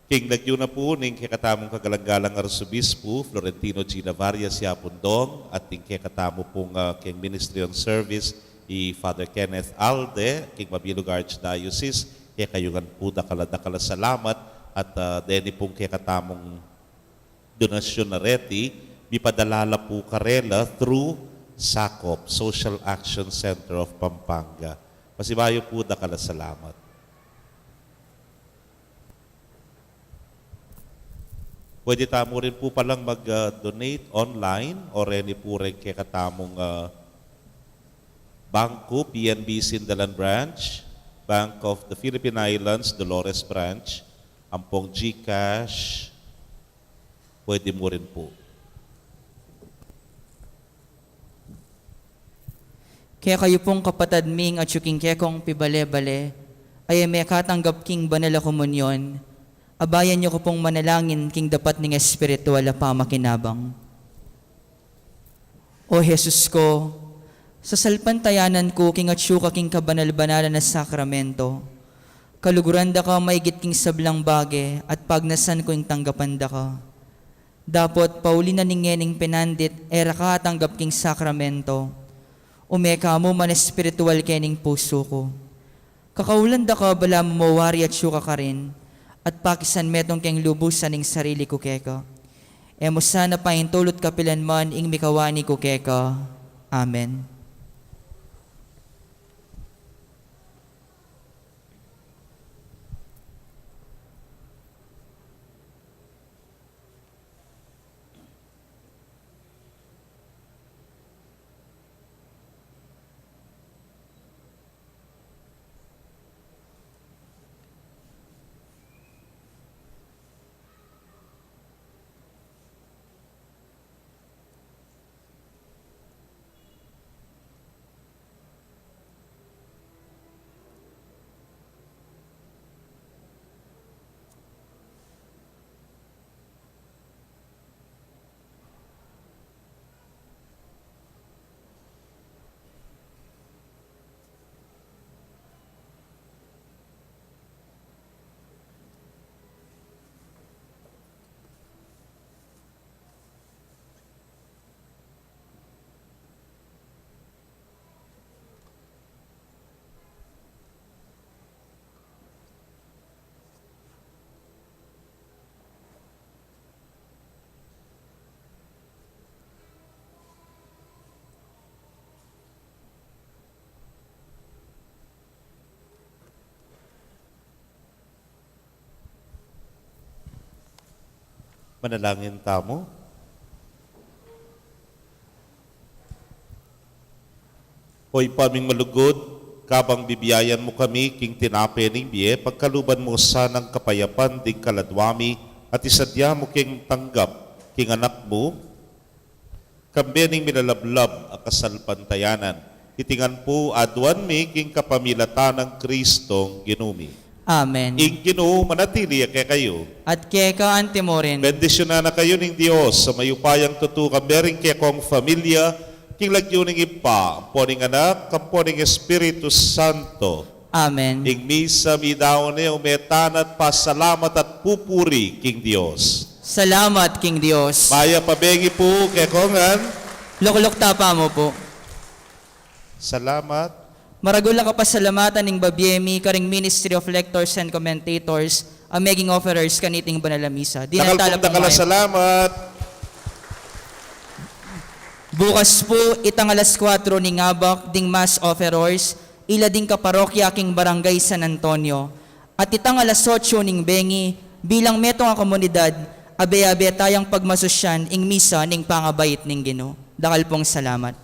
King lagyu na pu ning kekatamung kagalang-galang Arsobispo Florentino G. Navarrias Yapundong, at ing kekatamu pung, ah, king Ministry on Service, i Father Kenneth Alde, king mabilug Archdiocese, kekayu ngan pu dakal a dakal a salamat, at, ah, deni pung kekatamung donasyun a reti, mipadala la pu karela through SACOP, Social Action Center of Pampanga. Pasibayu pu dakal a salamat. Pwede tamu rin pu palang mag, ah, donate online o reni pu ring kekatamung, ah, bangku, P N B Sindalan Branch, Bank of the Philippine Islands, Dolores Branch, ampong GCash, pwede mu rin pu. Kekayu pung kapatad ming atyu king kekong pibale-bale, a e mekatanggap king banal a komunyon, abayan yu ku pung manalangin king dapat ning espiritual a pamakinabang. O Jesus ko, sasalpantayanan ku king atyu ka king kabanal-banalan a sakramento, kaluguran da ka maigit king sablang bage at pagnasan ku ing tanggapan da ka. Dapot pauli na ning ngening pinandit e ra ka atanggap king sakramento, ume ka mu man espiritual kening pusu ku. Kakaulan da ka balamu mo wari atyu ka karin, at pakisan metung keng lubusan ing sarili ku keka. E mu sana paintulut kapilan man ing mikawani ku keka. Amen. Manalangin tamu. O Ibpa ming malugud, kabang bibiayan mu kami king tinape ning bie, pagkaluban mu sanang kapayapan ding kaladwa mi, at isadya mu king tanggap king Anak mu, kambe ning milalablab a kasalpantayanan. Iti ngan pu aduan mi king kapamilatan nang Kristong Ginu mi. Amen. Ing Ginu manatili ya kekayu. At keka anti mu rin. Bendisyunan na kayu ning Dios a mayupayang tutu, kambe ring kekong familia, king lagyu ning Ibpa, ampo ning Anak, ampo ning Espiritu Santo. Amen. Ing misa midaun ne, ume tana at pasalamat at pupuri king Dios. Salamat king Dios. Mayap a bengi pu kekongan. Lukluk ta pa mu pu. Salamat. Maragul a kapasalamatan ning babie mi karing Ministry of Lectors and Commentators a meging offerers kaniting banal a misa. Dakal pung dakal a salamat. Bukas pu, itang alas kuwatro ning abak, ding mass offerers, ila ding kaparokya king Barangay San Antonio, at itang alas otso ning bengi, bilang metung a komunidad, abe-abe tayang pagmasusyan ing misa ning pangabait ning Ginu. Dakal pung salamat.